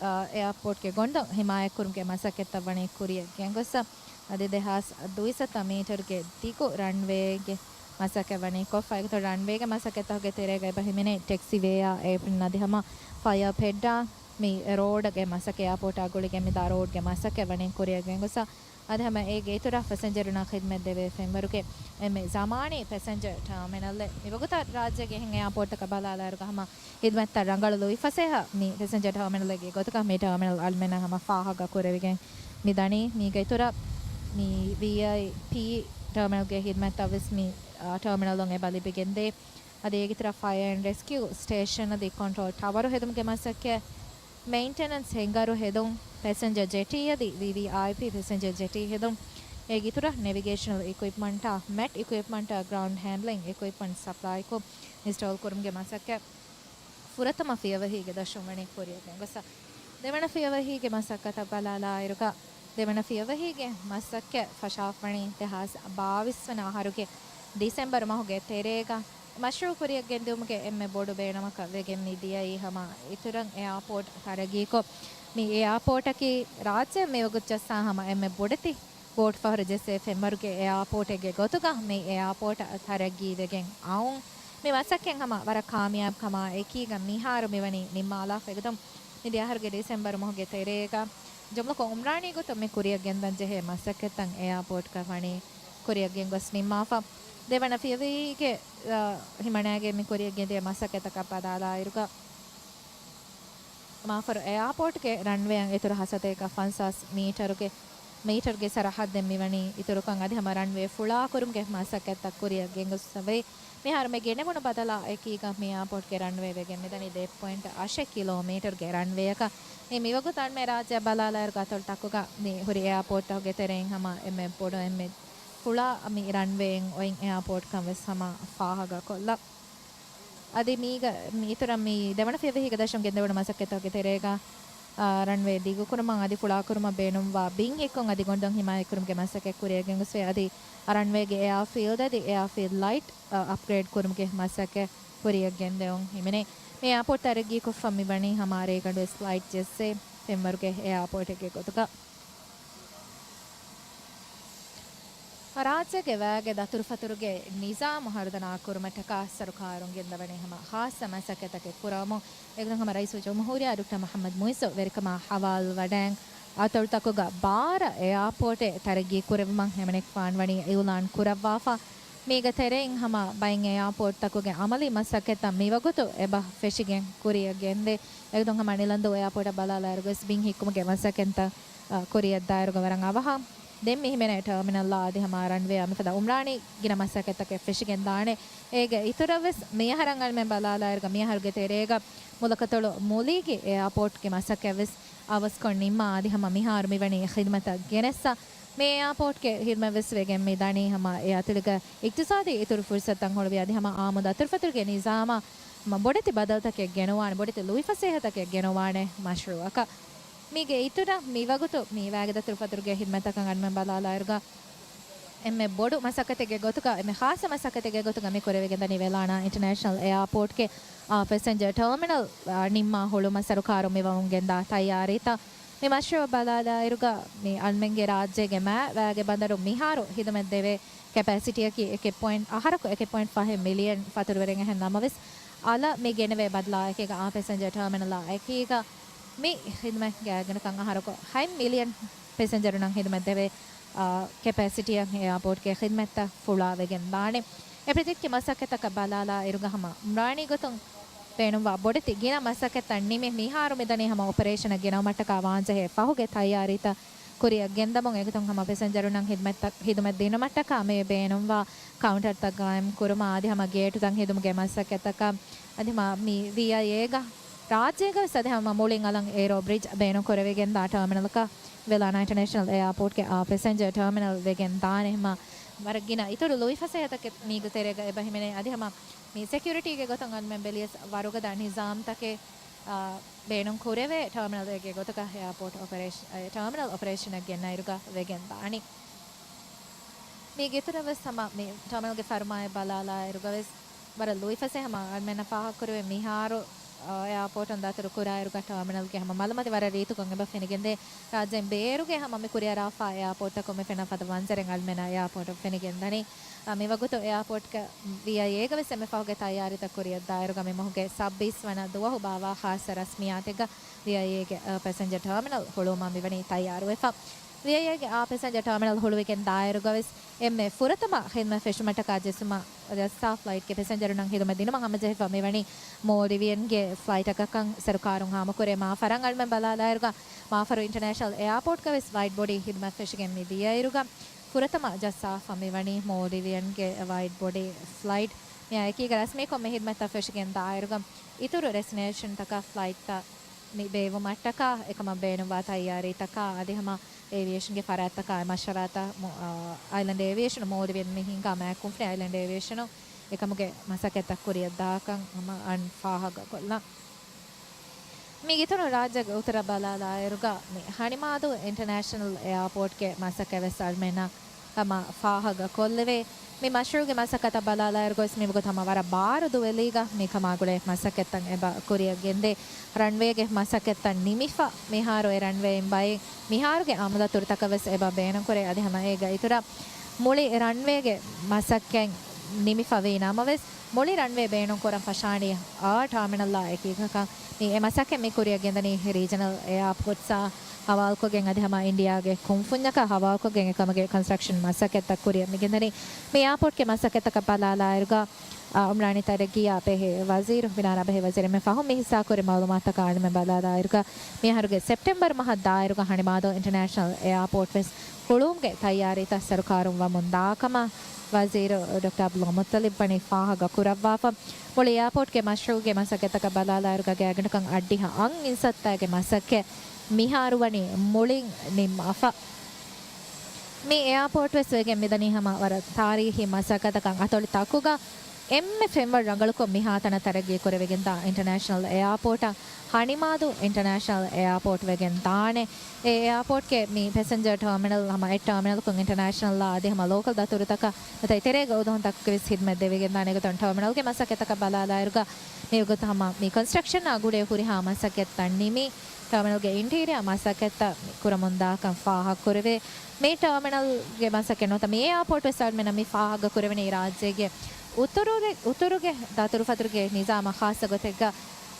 އަ، އެއާޕޯޓްގެ ގޮނޑު ހިމާޔަތްކުރުމުގެ މަސައްކަތްތައް ވަނީ ކުރިއަށް ގެންގޮސް، އަދި ދެހާސް ދުއިސައްތަ މީޓަރުގެ ދިގު ރަންވޭގެ މަސައްކަތް ވަނީ ކޮށްފަ. އެގޮތަށް ރަންވޭގެ މަސައްކަތްތަކުގެ ތެރޭގަ އެބަ ހިމެނޭ ޓެކްސިވޭއާ އެއް ނަދި ހަމަ ފަޔަރ ޕެޑްއާ މި ރޯޑުގެ މަސައްކަތް، އެއާޕޯޓާ ގުޅިގެން މިދާ ރޯޑުގެ މަސައްކަތް ވަނީ ކުރިއަށް ގެންގޮސް، އަދި ހަމަ އޭގެ އިތުރަށް ފެސެންޖަރުންނަށް ޚިދްމަތް ދެވޭ ފެންވަރުގެ އެންމެ ޒަމާނީ ފެސެންޖަރ ޓާމިނަލެއް. މިވަގުތަށް ރާއްޖޭގެ އެހެން އެއާޕޯޓްތަކަށް ބަލާލާއިރުގަ ހަމަ ހިދުމަތްތައް ރަނގަޅު ލުއިފަސޭހަ މި ފެސެންޖަރ ޓާމިނަލެއްގެ ގޮތުގަ މި ޓާމިނަލް އަޅުމެންނަށް ހަމަ ފާހަގަ ކުރެވިގެން މި ދަނީ. މީގެ އިތުރަށް މި ވީއައިޕީ ޓާމިނަލްގެ ހިދުމަތްތައް ވެސް މި، އާ، ޓާމިނަލުން އެބަ ލިބިގެންދޭ. އަދި އޭގެ އިތުރަށް ފަޔަރ އެންޑް ރެސްކިއު ސްޓޭޝަން އަދި ކޮންޓްރޯލް ޓަވަރު ހެދުމުގެ މަސައްކަތް، މެއިންޓެނަންސް ހިންގަރު ހެދުން، ފެސެންޖަރ ޖެޓީ އަދި ވީވީއާއިޕީ ފެސެންޖަރ ޖެޓީ ހެދުން، އޭގެ އިތުރަށް ނެވިގޭޝަނަލް އިކުއިޕްމަންޓާ މެޓް އިކުއިޕްމަންޓާ ގްރައުންޑް ހޭންޑްލިން އިކުއިޕްމަންޓް ސަޕްލައިކޮށް އިންސްޓޯލް ކުރުމުގެ މަސައްކަތް ފުރަތަމަ ފިޔަވަހީގެ ދަށުން ވަނީ ކުރިއަށް ގެންގޮސް. ދެވަނަ ފިޔަވަހީގެ މަސައްކަތަށް ބަލާލާއިރުގަ، ދެވަނަ ފިޔަވަހީގެ މަސައްކަތް ފަށާފަވަނީ ދެހާސް ބާވީސް ވަނަ އަހަރުގެ ޑިސެމްބަރު މަހުގެ ތެރޭގަ. މަޝްރޫއު ކުރިއަށް ގެންދިއުމުގެ އެންމެ ބޮޑު ބޭނުމަކަށް ވެގެން މި ދިޔައީ ހަމަ އިތުރަށް އެއާޕޯޓް ތަރައްގީކޮށް، މި އެއާޕޯޓަކީ ރާއްޖެ މިވަގުތު ޖައްސާ ހަމަ އެންމެ ބޮޑެތި ބޯޓު ފަހަރު ޖެއްސޭ ފެންވަރުގެ އެއާޕޯޓެއްގެ ގޮތުގަ މި އެއާޕޯޓަށް ތަރައްގީވެގެން އައުން. މި މަސައްކަތް ހަމަ ވަރަށް ކާމިޔާބު ކަމާ އެކީގަ މިހާރު މިވަނީ ނިންމާލާފަ. އެގޮތުން މިދިޔަ އަހަރުގެ ޑިސެމްބަރު މަހުގެ ތެރޭގަ ޖުމްލަކޮށް އުމްރާނީ ގޮތުން މި ކުރިއަށް ގެންދަން ޖެހޭ މަސައްކަތްތައް އެއާޕޯޓްގަ ވަނީ ކުރިއަށް ގެންގޮސް ނިންމާފަ. ދެވަނަ ފިޔަވަހީގެ، އަ، ހިމަނާގެން މި ކުރިއަށް ގެންދިޔަ މަސައްކަތަކަށް ބަލާލާއިރުގަ، މާފަރު އެއާޕޯޓްގެ ރަންވޭއަށް އިތުރު ހަސަތޭކަ ފަންސާސް މީޓަރުގެ، މީޓަރުގެ ސަރަހައްދެއް މިވަނީ އިތުރުކަން އަދި ހަމަ ރަންވޭ ފުޅާކުރުމުގެ މަސައްކަތްތައް ކުރިއަށް ގެންގޮސްފަވޭ. މިހާރު މި ގެނެވުނު ބަދަލާ އެކީގަ މި އެއާޕޯޓްގެ ރަންވޭ ވެގެން މިދަނީ ދެ ޕޮއިންޓް އަށެއް ކިލޯމީޓަރުގެ ރަންވޭއަކަށް. މި މިވަގުތު އަންމެ ރާއްޖެއަށް ބަލާލާއިރުގަ އަތޮޅު ތަކުގަ މި ހުރި އެއާޕޯޓްތަކުގެ ތެރެއިން ހަމަ އެންމެ ބޮޑު އެންމެ ފުޅާ މި ރަންވޭއިން އޮތް އެއާޕޯޓްކަން ވެސް ހަމަ ފާހަގަކޮށްލަ. އަދި މީގަ، މި އިތުރަށް މި ދެވަނަ ފިޔަވަހީގަ ދަށުން ގެންދެވުނު މަސައްކަތްތަކުގެ ތެރޭގަ، އާ، ރަންވޭ ދިގުކުރުމަށް އަދި ފުޅާކުރުމަށް ބޭނުންވާ ބިން ހިއްކުން އަދި ގޮނޑުދޮށް ހިމާޔަތްކުރުމުގެ މަސައްކަތް ކުރިއަށް ގެންގޮސްފައި. އަދި ރަންވޭގެ އެއާފީލްޑް އަދި އެއާފީލްޑް ލައިޓް، އަ، އަޕްގްރޭޑް ކުރުމުގެ މަސައްކަތް ކުރިއަށް ގެންދެވުން ހިމެނޭ. މި އެއާޕޯޓް ތަރައްގީކޮށްފަ މިވަނީ ހަމަ ރޭގަނޑުވެސް ލައިޓް ޖެއްސޭ ފެންވަރުގެ އެއާޕޯޓެއްގެ ގޮތުގަ. ރާއްޖޭގެ ވައިގެ ދަތުރުފަތުރުގެ ނިޒާމު ހަރުދަނާ ކުރުމަށްޓަކާ ސަރުކާރުން ގެންދަވަނީ ހަމަ ޚާއްޞަ މަސައްކަތްތަކެއް ކުރަމުން. އެގޮތުން ހަމަ ރައީސުލްޖުމްހޫރިއްޔާ ޑޮކްޓަރ މުޙައްމަދު މުޢިއްޒު ވެރިކަމާ ހަވާލުވަޑައިން އަތޮޅުތަކުގަ ބާރަ އެއާޕޯޓެއް ތަރައްގީ ކުރެއްވުމަށް ހިމެނިފާން ވަނީ އިއުލާން ކުރައްވާފަ. މީގެ ތެރެއިން ހަމަ ބައެއް އެއާޕޯޓްތަކުގެ އަމަލީ މަސައްކަތްތައް މިވަގުތު އެބަ ފެށިގެން ކުރިއަށް ގެންދޭ. އެގޮތުން ހަމަ ނިލަންދޫ އެއާޕޯޓަށް ބަލާލާއިރު ގޮސް ބިން ހިއްކުމުގެ މަސައްކަތްތައް، އަ، ކުރިއަށްދާއިރުގަ ވަރަށް އަވަހަށް. ދެން މި ހިމެނޭ ޓާމިނަލްއާ އަދި ހަމަ ރަންވޭއާ މިފަދަ އުމްރާނީ ގިނަ މަސައްކަތްތަކެއް ފެށިގެން ދާނެ. އޭގެ އިތުރަށް ވެސް މިއަހަރަށް އަޅުމެން ބަލާލާއިރުގަ މިއަހަރުގެ ތެރޭގަ މުލަކަތޮޅު މުލީގެ އެއާޕޯޓްގެ މަސައްކަތް ވެސް އަވަސްކޮށް ނިންމާ އަދި ހަމަ މިހާރު މިވަނީ ޚިދުމަތަށް ގެނެއްސަ. މި އެއާޕޯޓްގެ ޚިދުމަތް ވެސް ވެގެން މި ދަނީ ހަމަ އެ އަތޮޅުގަ އިޤްތިޞާދީ އިތުރު ފުރުޞަތުތައް ހުޅުވި އަދި ހަމަ އާއްމު ދަތުރުފަތުރުގެ ނިޒާމަށް މަ ބޮޑެތި ބަދަލުތަކެއް ގެނުވާނެ، ބޮޑެތި ލުއިފަސޭހަތަކެއް ގެނުވާނެ މަޝްރޫޢަކަށް. މީގެ އިތުރަށް މިވަގުތު މި ވައިގެ ދަތުރުފަތުރުގެ ޚިދުމަތްތަކަށް އަންމެން ބަލާލާއިރުގަ އެންމެ ބޮޑު މަސައްކަތެއްގެ ގޮތުގަ، އެންމެ ޚާއްޞަ މަސައްކަތެއްގެ ގޮތުގަ މި ކުރެވިގެންދަނީ ވެލާނާ އިންޓަރނޭޝަނަލް އެއާޕޯޓްގެ، އާ، ފެސެންޖަރ ޓާމިނަލް، އާ، ނިންމާ ހުޅުވުމަށް ސަރުކާރުން މި ވަމުން ގެންދާ ތައްޔާރީތައް. މި މަޝްރޫޢަށް ބަލާލާއިރުގަ މި އަންމެންގެ ރާއްޖޭގެ މާތް ވައިގެ ބަނދަރު މިހާރު ޚިދުމަތް ދެވޭ ކެޕޭސިޓީއަކީ އެކެއް ޕޮއިންޓް، އަހަރަކު އެކެއް ޕޮއިންޓް ފަހެއް މިލިއަން ފަތުރުވެރިން އެހެން ނަމަވެސް، އަލަށް މި ގެނެވޭ ބަދަލާއެކީގަ އާ ފެސެންޖަރ ޓާމިނަލާ އެކީގަ މި ޚިދުމަތް ގާތްގަނޑަކަށް އަހަރަކު ހަތް މިލިއަން ފެސެންޖަރުންނަށް ޚިދުމަތް ދެވޭ، އާ، ކެޕޭސިޓީއަށް އެއާޕޯޓްގެ ޚިދުމަތްތައް ފުޅާވެގެން ދާނެ. އެ ޕްރޮޖެކްޓްގެ މަސައްކަތްތަކަށް ބަލާލާ އިރުގަ ހަމަ އުމްރާނީ ގޮތުން ބޭނުންވާ ބޮޑެތި ގިނަ މަސައްކަތްތައް ނިމި، މިހާރު މިދަނީ ހަމަ އޮޕަރޭޝަނަށް ގެނައުމަށްޓަކާ ވާންޖެހޭ ފަހުގެ ތައްޔާރީތައް ކުރިއަށް ގެންދަމުން. އެގޮތުން ހަމަ ފެސެންޖަރުންނަށް ޚިދުމަތްތައް، ޚިދުމަތް ދިނުމަށްޓަކާ މި ބޭނުންވާ ކައުންޓަރުތައް ގާއިމް ކުރުމަށް އަދި ހަމަ ގޭޓުތައް ހެދުމުގެ މަސައްކަތްތަކަށް އަދި ހަމަ މި ވީއައިއޭގަ ރާއްޖޭގަ ވެސް އަދި ހަމަ މުޅިން އަލަށް އޭރޯ ބްރިޖް ބޭނުން ކުރެވިގެންދާ ޓާމިނަލަކަށް ވެލާނާ އިންޓަރނޭޝަނަލް އެއާޕޯޓްގެ އާ ފެސެންޖަރ ޓާމިނަލް ވެގެން ދާނެ. ހަމަ ވަރަށް ގިނަ އިތުރު ލުއިފަސޭހަތަކެއް މީގެ ތެރޭގަ އެބަ ހިމެނޭ. އަދި ހަމަ މި ސެކިއުރިޓީގެ ގޮތުން އަންމެން ބެލިޔަސް ވަރުގަދަ ނިޒާމްތަކެއް، އާ، ބޭނުން ކުރެވޭ ޓާމިނަލްއެއްގެ ގޮތަކަށް އެއާޕޯޓް އޮޕަރޭޝަ-، އެ، ޓާމިނަލް އޮޕަރޭޝަނަށް ގެންނައިރުގަ ވެގެން ދާނީ. މީގެ އިތުރަށް ވެސް ހަމަ މި ޓާމިނަލްގެ ފަރުމާއެއް ބަލާލާއިރުގަ ވެސް ވަރަށް ލުއިފަސޭހަ ހަމަ އަޅުމެންނަށް ފާހަގަކުރެވޭ މިހާރު، އާ، އެއާޕޯޓުން ދަތުރު ކުރާއިރުގަ ޓާމިނަލްގެ ހަމަ މަލަމަތި ވަރަށް ރީތިކޮށް އެބަ ފެނިގެންދޭ. ރާއްޖޭން ބޭރުގެ ހަމަ މި ކުރިއަރާފާ އެއާޕޯޓްތަކުން މި ފެންނަ ފަދަ މަންޒަރެއް އަޅުމެންނަށް އެއާޕޯޓުން ފެނިގެންދަނީ. އާ، މިވަގުތު އެއާޕޯޓްގަ ވީއައިއޭގަ ވެސް އެންމެ ފަހުގެ ތައްޔާރީތައް ކުރިއަށްދާއިރުގަ މި މަހުގެ ސައްބީސް ވަނަ ދުވަހު ބާއްވާ ޚާއްޞަ ރަސްމިއްޔާތެއްގަ ވީއައިއޭގެ، އާ، ޕެސެންޖަރ ޓާމިނަލް ހުޅުވުމަށް މިވަނީ ތައްޔާރުވެފަ. ވީއައިއޭގެ އާ ޕެސެންޖަރ ޓާމިނަލް ހުޅުވިގެން ދާއިރުގަ ވެސް އެންމެ ފުރަތަމަ ޚިދުމަތް ފެށުމަށްޓަކާ ޖެއްސުމަށް ޖައްސާ ފްލައިޓްގެ ޕެސެންޖަރުންނަށް ޚިދުމަތް ދިނުމަށް ހަމަޖެހިފަ މިވަނީ މޯލްޑިވިއަންގެ ފްލައިޓަކަކަށް ސަރުކާރުން ހާމަކުރޭ. މާފަރަށް އަޅުމެން ބަލާލާއިރުގަ މާފަރު އިންޓަރނޭޝަނަލް އެއާޕޯޓްގަ ވެސް ވައިޑް ބޮޑީ ޚިދުމަތް ފެށިގެން މި ދިޔައިރުގަ ފުރަތަމަ ޖައްސާފަ މިވަނީ މޯލްޑިވިއަންގެ ވައިޑް ބޮޑީ ފްލައިޓް. މިއާ އެކީގަ ރަސްމީކޮށް މި ޚިދުމަތްތައް ފެށިގެން ދާއިރުގަ އިތުރު ޑެސްޓިނޭޝަންތަކަށް ފްލައިޓްތައް މި ބޭއްވުމަށްޓަކާ އެކަމަށް ބޭނުންވާ ތައްޔާރީތަކާ އަދި ހަމަ އޭވިއޭޝަންގެ ފަރާތްތަކާ މަޝްވަރާތައް މު-، އާ، އައިލެންޑް އޭވިއޭޝަނު މޯލްޑިވިއަން މި ހިންގާ މާތް ކުންފުނި އައިލެންޑް އޭވިއޭޝަނު އެކަމުގެ މަސައްކަތްތައް ކުރިއަށްދާކަން ހަމަ އަން ފާހަގަކޮށްލަން. މީގެ އިތުރުން ރާއްޖޭގެ އުތަރަށް ބަލާލާއިރުގަ މި ހަނިމާދޫ އިންޓަރނޭޝަނަލް އެއާޕޯޓްގެ މަސައްކަތް ވެސް އަޅުމެންނަށް ހަމަ ފާހަގަ ކޮށްލެވޭ. މި މަޝްރޫޢުގެ މަސައްކަތަށް ބަލާލާއިރު ގޮސް މިވަގުތު ހަމަ ވަރަށް ބާރު ދުވެލީގަ މިކަމާ ގުޅޭ މަސައްކަތްތައް އެބަ ކުރިއަށް ގެންދޭ. ރަންވޭގެ މަސައްކަތްތައް ނިމިފަ މިހާރު އެ ރަންވޭއިން ބައެއް މިހާރުގެ އަމުލަތުރުތަކަށް ވެސް އެބަ ބޭނުންކުރޭ. އަދި ހަމަ އޭގަ އިތުރަށް މުޅި ރަންވޭގެ މަސައްކަތް ނިމިފަ ވީ ނަމަވެސް، މުޅި ރަންވޭ ބޭނުންކުރަން ފަށާނީ އާ ޓާމިނަލްއާ އެކީގަކަށް. މި އެ މަސައްކަތް މި ކުރިއަށް ގެންދަނީ ރީޖަނަލް އެއާޕޯޓްސްއާ ހަވާލުކޮށްގެން އަދި ހަމަ އިންޑިއާގެ ކުންފުންޏަކާ ހަވާލުކޮށްގެން އެކަމުގެ ކޮންސްޓްރަކްޝަން މަސައްކަތްތައް ކުރިއަށް މިގެންދަނީ. މި އެއާޕޯޓްގެ މަސައްކަތްތަކަށް ބަލާލާއިރުގަ، އާ، އުމްރާނީ ތަރައްގީއާ ބެހޭ ވަޒީރު، ބިނާރާ ބެހޭ ވަޒީރު އެންމެ ފަހުން މި ހިއްސާކުރި މައުލޫމާތަކަށް އަޅުމެން ބަލާލާއިރުގަ، މިއަހަރުގެ ސެޕްޓެމްބަރު މަހަށް ދާއިރުގަ ހަނިމާދޫ އިންޓަރނޭޝަނަލް އެއާޕޯޓް ވެސް ހުޅުވުމުގެ ތައްޔާރީތައް ސަރުކާރުން ވަމުން ދާ ކަމަށް ވަޒީރު ޑޮކްޓަރ ޢަބްދުﷲ މުއްޠަލިބް ވަނީ ފާހަގަ ކުރައްވާފަ. މުޅި އެއާޕޯޓްގެ މަޝްރޫޢުގެ މަސައްކަތްތަކަށް ބަލާލާއިރުގަ ގާތްގަނޑަކަށް އަށްޑިހަ އަށް އިންސައްތާގެ މަސައްކަތް މިހާރު ވަނީ މުޅިން ނިންމާފަ. މި އެއާޕޯޓް ވެސް ވެގެން މިދަނީ ހަމަ ވަރަށް ތާރީހީ މަސައްކަތަކަށް އަތޮޅުތަކުގަ އެންމެ ފެންވަރު ރަނގަޅުކޮށް މިހާތަނަށް ތަރައްގީ ކުރެވިގެންދާ އިންޓަރނޭޝަނަލް އެއާޕޯޓަށް ހަނިމާދޫ އިންޓަރނޭޝަނަލް އެއާޕޯޓް ވެގެން ދާނެ. އެ އެއާޕޯޓްގެ މި ޕެސެންޖަރ ޓާމިނަލް ހަމަ އެއް ޓާމިނަލަކުން އިންޓަރނޭޝަނަލްއާ އަދި ހަމަ ލޯކަލް ދަތުރުތަކަށް ނުވަތަ އެތެރޭގަ އުދުހުންތަކުގެ ވެސް ހިދުމަތް ދެވިގެންދާނެ. އެގޮތުން ޓާމިނަލްގެ މަސައްކަތްތަކަށް ބަލާލާއިރުގަ މިވަގުތު ހަމަ މި ކޮންސްޓްރަކްޝަނާ ގުޅޭ ހުރިހާ މަސައްކަތްތައް ނިމި، ޓާމިނަލްގެ އިންޓީރިއާ މަސައްކަތްތައް ކުރަމުންދާކަން ފާހަގަކުރެވޭ. މި ޓާމިނަލްގެ މަސައްކަތް ނުވަތަ މި އެއާޕޯޓް ވެސް އަޅުމެންނަށް މި ފާހަގަކުރެވެނީ ރާއްޖޭގެ އުތުރު، އުތުރުގެ ދަތުރުފަތުރުގެ ނިޒާމަށް ޚާއްޞަ ގޮތެއްގަ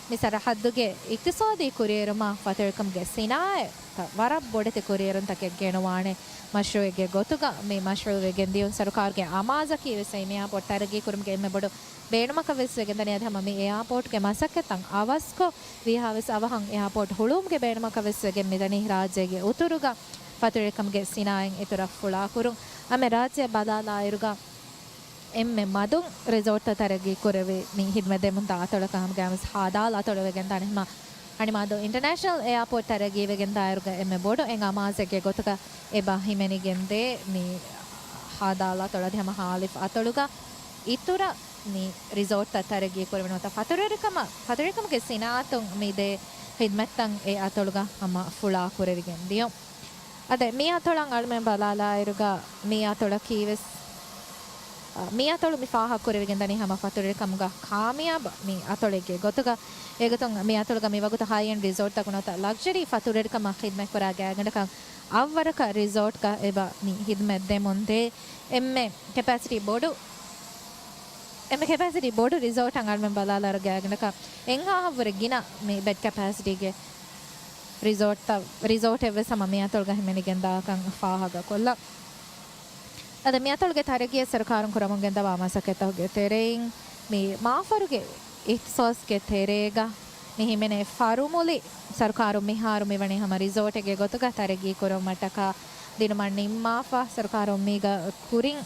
މި ސަރަހައްދުގެ އިޤްތިޞާދީ ކުރިއެރުމާ ފަތުރުވެރިކަމުގެ ސިނާއަތަށް ވަރަށް ބޮޑެތި ކުރިއެރުންތަކެއް ގެނުވާނެ މަޝްރޫޢެއްގެ ގޮތުގަ މި މަޝްރޫޢު ވެގެން ދިޔުން. ސަރުކާރުގެ އަމާޒަކީ ވެސް އެ މި އެއާޕޯޓް ތަރައްގީ ކުރުމުގެ އެންމެ ބޮޑު ބޭނުމަކަށް ވެސް ވެގެންދަނީ. އަދި ހަމަ މި އެއާޕޯޓްގެ މަސައްކަތްތައް އަވަސްކޮށް، ވީހާވެސް އަވަހަށް އެއާޕޯޓް ހުޅުވުމުގެ ބޭނުމަކަށް ވެސް ވެގެން މިދަނީ ރާއްޖޭގެ އުތުރުގަ ފަތުރުވެރިކަމުގެ ސިނާއަތް އިތުރަށް ފުޅާކުރުން. އަމެ ރާއްޖެ ބަލާލާއިރުގަ އެންމެ މަދުން ރިސޯޓްތައް ތަރައްގީ ކުރެވި މި ހިދުމަތް ދެމުންދާ އަތޮޅަކަށް ހަމަގައިމުވެސް ހާދާލު އަތޮޅު ވެގެންދާނެ. ހަމަ ހަނިމާދޫ އިންޓަރނޭޝަނަލް އެއާޕޯޓް ތަރައްގީވެގެންދާއިރުގަ އެންމެ ބޮޑު އެއް އަމާޒެއްގެ ގޮތުގަ އެބަ ހިމެނިގެންދޭ މި ހާދާލު އަތޮޅު އަދި ހަމަ ހާލިފް އަތޮޅުގަ އިތުރަށް މި ރިސޯޓްތައް ތަރައްގީ ކުރެވެން ނުވަތަ ފަތުރުވެރިކަމަށް، ފަތުރުވެރިކަމުގެ ސިނާއަތުން މި ދޭ ހިދުމަތްތައް އެ އަތޮޅުގަ ހަމަ ފުޅާ ކުރެވިގެން ދިޔުން. އަދި މި އަތޮޅަށް އަޅުމެން ބަލާލާއިރުގަ މި އަތޮޅަކީ ވެސް، އަ، މި އަތޮޅު މި ފާހަގަ ކުރެވިގެން ދަނީ ހަމަ ފަތުރުވެރިކަމުގަ ކާމިޔާބު މި އަތޮޅެއްގެ ގޮތުގަ. އެގޮތުން މި އަތޮޅުގަ މި ވަގުތު ހައި އެންޑް ރިސޯޓްތަކުން ނުވަތަ ލަގްޒަރީ ފަތުރުވެރިކަމަށް ޚިދުމަތްކުރާ ގާތްގަނޑަކަށް އަށްވަރަކަށް ރިސޯޓްގަ އެބަ މި ހިދުމަތް ދެމުން ދޭ. އެންމެ ކެޕޭސިޓީ ބޮޑު، އެންމެ ކެޕޭސިޓީ ބޮޑު ރިސޯޓަށް އަޅުމެން ބަލާލާއިރު ގާތްގަނޑަކަށް އެއްހާހަށްވުރެ ގިނަ މި ބެޑް ކެޕޭސިޓީގެ ރިސޯޓްތައް، ރިސޯޓެއް ވެސް ހަމަ މި އަތޮޅުގަ ހިމެނިގެންދާކަން ފާހަގަކޮށްލަން. އަދި މި އަތޮޅުގެ ތަރައްގީއަށް ސަރުކާރުން ކުރަމުން ގެންދަވާ މަސައްކަތްތަކުގެ ތެރެއިން މި މާފަރުގެ އިޚްތިޞާޞްގެ ތެރޭގަ މި ހިމެނޭ ފަރުމުލި ސަރުކާރުން މިހާރު މިވަނީ ހަމަ ރިސޯޓެއްގެ ގޮތުގަ ތަރައްގީ ކުރުމަށްޓަކާ ދިނުމަށް ނިންމާފަ. ސަރުކާރުން މީގަ ކުރިން،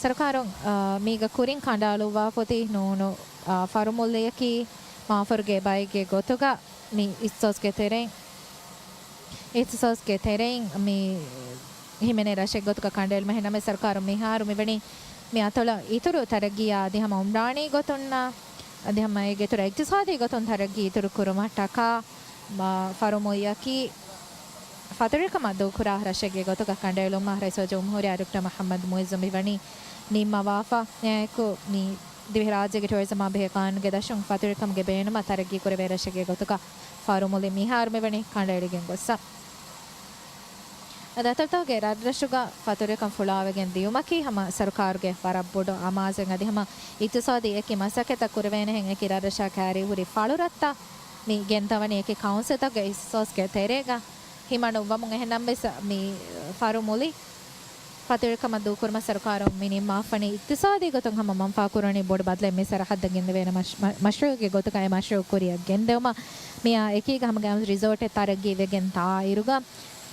ސަރުކާރުން، އާ، މީގަ ކުރިން ކަނޑައަޅުއްވާފަ އޮތީ ނޫނު، އާ، ފަރުމުލިއަކީ މާފަރުގެ ބައެއްގެ ގޮތުގަ މި އިޚްތިޞާޞްގެ ތެރެއިން، އިޚްތިޞާޞްގެ ތެރެއިން މި ހިމެނޭ ރަށެއް ގޮތުގަ ކަނޑައެޅުމަށް. އެހެންނަމަވެސް ސަރުކާރުން މިހާރު މިވަނީ މި އަތޮޅަށް އިތުރު ތަރައްގީއާ އަދި ހަމަ އުމްރާނީ ގޮތުންނާ އަދި ހަމަ އޭގެ އިތުރަށް އިޤްތިޞާދީ ގޮތުން ތަރައްގީ އިތުރު ކުރުމަށްޓަކާ މަ-، ފަރުމުލިއަކީ ފަތުރުވެރިކަމަށް ދޫކުރާ ރަށެއްގެ ގޮތުގަ ކަނޑައެޅުމަށް ރައީސުލްޖުމްހޫރިއްޔާ ޑޮކްޓަރ މުޙައްމަދު މުޢިއްޒު މިވަނީ ނިންމަވާފަ. އެއާއެކު މި ދިވެހިރާއްޖޭގެ ޓޫރިޒަމާ ބެހޭ ޤާނޫނުގެ ދަށުން ފަތުރުވެރިކަމުގެ ބޭނުމަށް ތަރައްގީ ކުރެވޭ ރަށެއްގެ ގޮތުގަ ފަރުމުލި މިހާރު މިވަނީ ކަނޑައެޅިގެން ގޮއްސަ. އަދި އަތޮޅުތަކުގެ ރަށްރަށުގަ ފަތުރުވެރިކަން ފުޅާވެގެން ދިޔުމަކީ ހަމަ ސަރުކާރުގެ ވަރަށް ބޮޑު އަމާޒެއް. އަދި ހަމަ އިޤްތިޞާދީ އެކި މަސައްކަތްތައް ކުރެވޭނެހެން އެކި ރަށްރަށާ ކައިރި ހުރި ފަޅުރަށްތައް މި ގެންދަވަނީ އެކި ކައުންސިލްތަކުގެ އިޚްތިޞާޞްގެ ތެރޭގަ ހިމަނުއްވަމުން. އެހެންނަމަވެސް މި ފަރުމުލި ފަތުރުވެރިކަމަށް ދޫކުރުމަށް ސަރުކާރުން މި ނިންމާފަނީ އިޤްތިޞާދީ ގޮތުން ހަމަ މަންފާ ކުރަނީ ބޮޑު ބަދަލެއް މި ސަރަހައްދަށް ގެންދެވޭނެ މަޝް-، މަ-، މަޝްރޫޢެއްގެ ގޮތުގައި މަޝްރޫޢު ކުރިއަށް ގެންދެވުމަށް. މިއާ އެކީގަ ހަމަގައިމުވެސް ރިސޯޓެއް ތަރައްގީ ވެގެން ދާއިރުގަ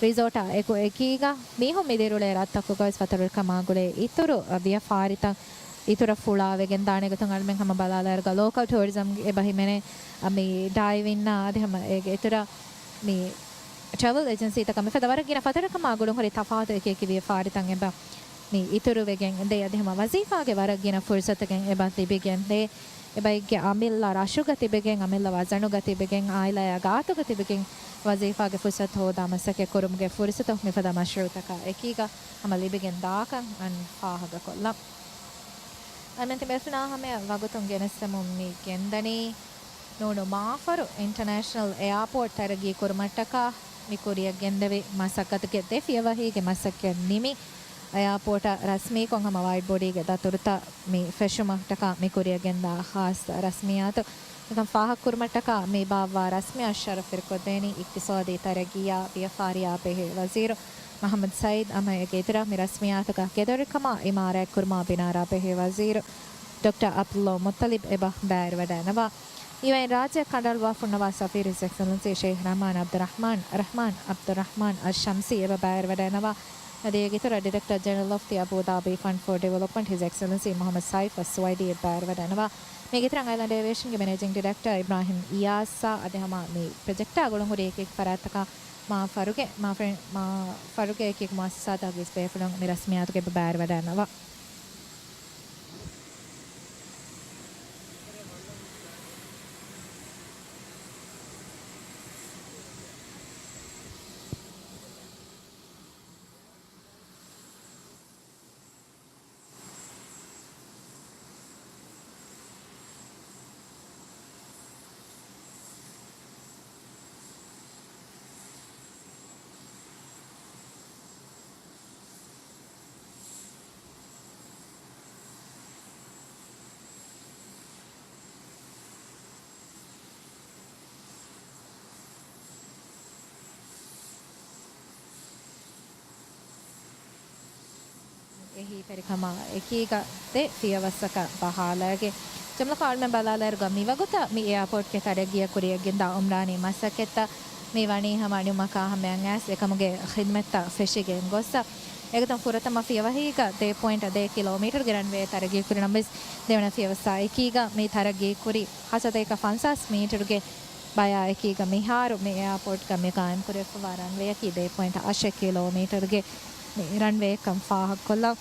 ރިސޯޓާ އެކު އެކީގަ މީހުން މި ދިރިއުޅޭ ރަށްތަކުގަވެސް ފަތުރުވެރިކަމާ ގުޅޭ އިތުރު ވިޔަފާރިތައް އިތުރަށް ފުޅާވެގެން ދާނެ. އެގޮތުން އަޅުމެން ހަމަ ބަލާލާއިރުގަ ލޯކަލް ޓޫރިޒަމް އެބަ ހިމެނޭ، އަ، މި ޑައިވިންއާ އަދި ހަމަ އޭގެ އިތުރަށް މި ޓްރެވެލް އެޖެންސީތަކާ މިފަދަ ވަރަށް ގިނަ ފަތުރުވެރިކަމާ ގުޅުންހުރި ތަފާތު އެކި އެކި ވިޔަފާރިތައް އެބަ މި އިތުރުވެގެން ދޭ. އަދި ހަމަ ވަޒީފާގެ ވަރަށް ގިނަ ފުރުސަތުގެ އެބަ ލިބިގެން ދޭ. އެބައެއްގެ އަމިއްލަ ރަށުގަ ތިބެގެން، އަމިއްލަ ވަޒަނުގަ ތިބެގެން، އާއިލާއާ ގާތުގަ ތިބެގެން ވަޒީފާގެ ފުރުސަތު ހޯދާ މަސައްކަތް ކުރުމުގެ ފުރުސަތު މިފަދަ މަޝްރޫއުތަކާ އެކީގަ ހަމަ ލިބިގެން ދާކަން އަން ފާހަގަކޮށްލަން. އަންމެން ތިބޭފުޅުންނާ ހަމަޔަށް ވަގުތުން ގެނެސްދެމުން މި ގެންދަނީ، ނޫނު މާފަރު އިންޓަރނޭޝަނަލް އެއާޕޯޓް ތަރައްގީ ކުރުމަށްޓަކާ މި ކުރިއަށް ގެންދެވި މަސައްކަތުގެ ދެ ފިޔަވަހީގެ މަސައްކަތް ނިމި، އެއާޕޯޓަށް ރަސްމީކޮށް ހަމަ ވައިޑް ބޮޑީގެ ދަތުރުތައް މި ފެށުމަށްޓަކާ މި ކުރިއަށް ގެންދާ ޚާއްސަ ރަސްމިއްޔާތު. މިކަން ފާހަގަކުރުމަށްޓަކާ މި ބާއްވާ ރަސްމިއްޔާތު ޝަރަފްވެރިކޮށްދޭނީ އިޤްތިޞާދީ ތަރައްގީއާ ވިޔަފާރިއާ ބެހޭ ވަޒީރު މުޙައްމަދު ސައީދު. އަމައިގެ އިތުރަށް މި ރަސްމިއްޔާތުގަ ގެދޮރުކަމާ އިމާރާތްކުރުމާ ބިނާރާ ބެހޭ ވަޒީރު ޑޮކްޓަރ ޢަބްދުﷲ މުއްޠަލިބް އެބަ ބައިވެރިވަޑައިނަވާ. ޔޫއޭއެން ރާއްޖެ ކަނޑައަޅުއްވާފަ ހުންނަވާ ސަފީރު ހިޒް އެކްސެލެންސީ ޝެއިޚް ރަޙްމާން ޢަބްދުއްރަޙްމާން، ރަޙްމާން ޢަބްދުއްރަޙްމާން އައްޝަމްސީ އެބަ ބައިވެރިވަޑައިނަވާ. އަދި އޭގެ އިތުރަށް ޑިރެކްޓަރ ޖެނެރަލް އޮފް ދި އަބޫ ދާބީ ފަންޑް ފޯ ޑިވެލޮޕްމަންޓް ހިޒް އެކްސެލެންސީ މުޙައްމަދު ސައިފް އައްސުވައިދީ އެބަ ބައިވެރިވަޑައިނަވާ. މީގެ އިތުރަށް އައިލެންޑް އޭވިއޭޝަންގެ މެނޭޖިންގ ޑިރެކްޓަރ އިބްރާހިމް އިޔާސްއާ އަދި ހަމަ މި ޕްރޮޖެކްޓާ ގުޅުންހުރި އެކި އެކި ފަރާތްތަކާ މާ ފަރުގެ، މާ ފަރު-، މާ ފަރުގެ އެކި އެކި މުއައްސަސާތަކުގެ ބޭފުޅުން މި ރަސްމިއްޔާތުގައި އެބަ ބައިވެރިވަޑައިނަވާ. އެހީތެރިކަމާ އެކީގަ ދެ ފިޔަވައްސަކަށް ބަހާލައިގެން، ޖުމްލަކޮށް އަޅުމެން ބަލާލާއިރުގަ މިވަގުތަށް މި އެއާޕޯޓްގެ ތަރައްގީއަށް ކުރިއަށް ގެންދާ އުމްރާނީ މަސައްކަތްތައް މި ވަނީ ހަމަ ނިމުމަކާ ހަމަޔަށް އައިސް އެކަމުގެ ޚިދްމަތްތައް ފެށިގެން ގޮއްސަ. އެގޮތުން ފުރަތަމަ ފިޔަވަހީގަ ދެ ޕޮއިންޓް ދެ ކިލޯމީޓަރުގެ ރަންވޭ ތަރައްގީ ކުރި ނަމަވެސް، ދެވަނަ ފިޔަވައްސާ އެކީގަ މި ތަރައްގީ ކުރި ހަތަރު ސަތޭކަ ފަންސާސް މީޓަރުގެ ބަޔާ އެކީގަ މިހާރު މި އެއާޕޯޓްގަ މި ގާއިމް ކުރެވިފަވާ ރަންވޭއަކީ ދެ ޕޮއިންޓް އަށެއް ކިލޯމީޓަރުގެ މި ރަންވޭއެއްކަން ފާހަގަކޮށްލަން.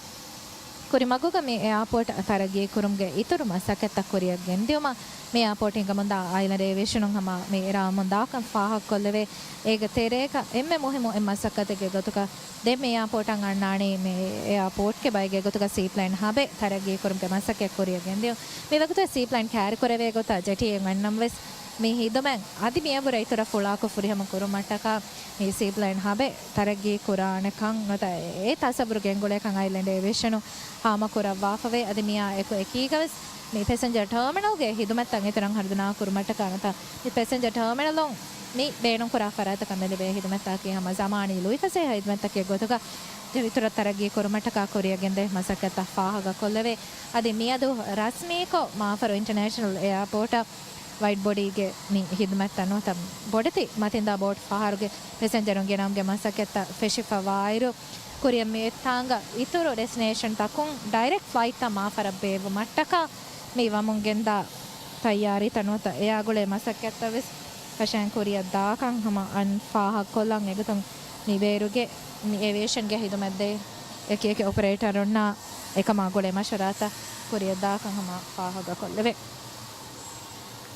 ކުރިމަގުގަ މި އެއާޕޯޓް ތަރައްގީ ކުރުމުގެ އިތުރު މަސައްކަތްތައް ކުރިއަށް ގެންދިއުމަށް މި އެއާޕޯޓް ހިނގަމުންދާ އައިލެންޑް އޭވިއޭޝަނުން ހަމަ މި ރާވަމުންދާކަން ފާހަގަކޮށްލެވޭ. އޭގެ ތެރޭގަ އެންމެ މުހިއްމު އެއް މަސައްކަތެއްގެ ގޮތުގަ ދެން މި އެއާޕޯޓަށް އަންނާނީ މި އެއާޕޯޓްގެ ބައެއްގެ ގޮތުގަ ސީޕްލޭން ހަބެއް ތަރައްގީ ކުރުމުގެ މަސައްކަތް ކުރިއަށް ގެންދިއުން. މިވަގުތު ސީޕްލޭން ކާރިކުރެވޭ ގޮތަށް ޖެޓީއެއް އަންނަމަވެސް، މި ހިދުމަތް އަދި މިއަށްވުރެ އިތުރަށް ފުޅާކޮށް ފުރިހަމަ ކުރުމަށްޓަކާ މި ސީޕްލޭން ހަބެއް ތަރައްގީ ކުރާނެކަން ނުވަތަ އެ ތަސައްވުރު ގެންގުޅޭކަން އައިލެންޑް އޭވިއޭޝަނު ހާމަކުރައްވާފަވޭ. އަދި މިއާ އެކު އެކީގަވެސް މި ޕެސެންޖަރ ޓާމިނަލްގެ ހިދުމަތްތައް އިތުރަށް ހަރުދަނާ ކުރުމަށްޓަކާ ނުވަތަ މި ޕެސެންޖަރ ޓާމިނަލުން މި ބޭނުންކުރާ ފަރާތަކަށް މި ލިބޭ ހިދުމަތްތަކީ ހަމަ ޒަމާނީ ލުއިފަސޭހަ ހިދުމަތްތަކެއް ގޮތުގަ އިތުރަށް ތަރައްގީ ކުރުމަށްޓަކާ ކުރިއަށް ގެންދޭ މަސައްކަތްތައް ފާހަގަކޮށްލެވޭ. އަދި މިއަދު ރަސްމީކޮށް މާފަރު އިންޓަރނޭޝަނަލް އެއާޕޯޓަށް ވައިޑް ބޮޑީގެ މި ހިދުމަތްތައް ނުވަތަ ބޮޑެތި މަތިންދާ ބޯޓް ފަހަރުގެ ޕެސެންޖަރުން ގެނައުމުގެ މަސައްކަތްތައް ފެށިފަވާއިރު، ކުރިއަށް މި އެއްތާނގަ އިތުރު ޑެސްޓިނޭޝަންތަކުން ޑައިރެކްޓް ފްލައިޓްތައް މާފަރަށް ބޭއްވުމަށްޓަކާ މި ވަމުން ގެންދާ ތައްޔާރީތައް ނުވަތަ އެއާގުޅޭ މަސައްކަތްތައް ވެސް ފަށައިން ކުރިއަށް ދާކަން ހަމަ އަން ފާހަގަކޮށްލަން. އެގޮތުން މި ބޭރުގެ މި އޭވިއޭޝަންގެ ހިދުމަތްދޭ އެކި އެކި އޮޕަރޭޓަރުންނާ އެކަމާ ގުޅޭ މަޝްވަރާތައް ކުރިއަށް ދާކަން ހަމަ ފާހަގަކޮށްލެވޭ.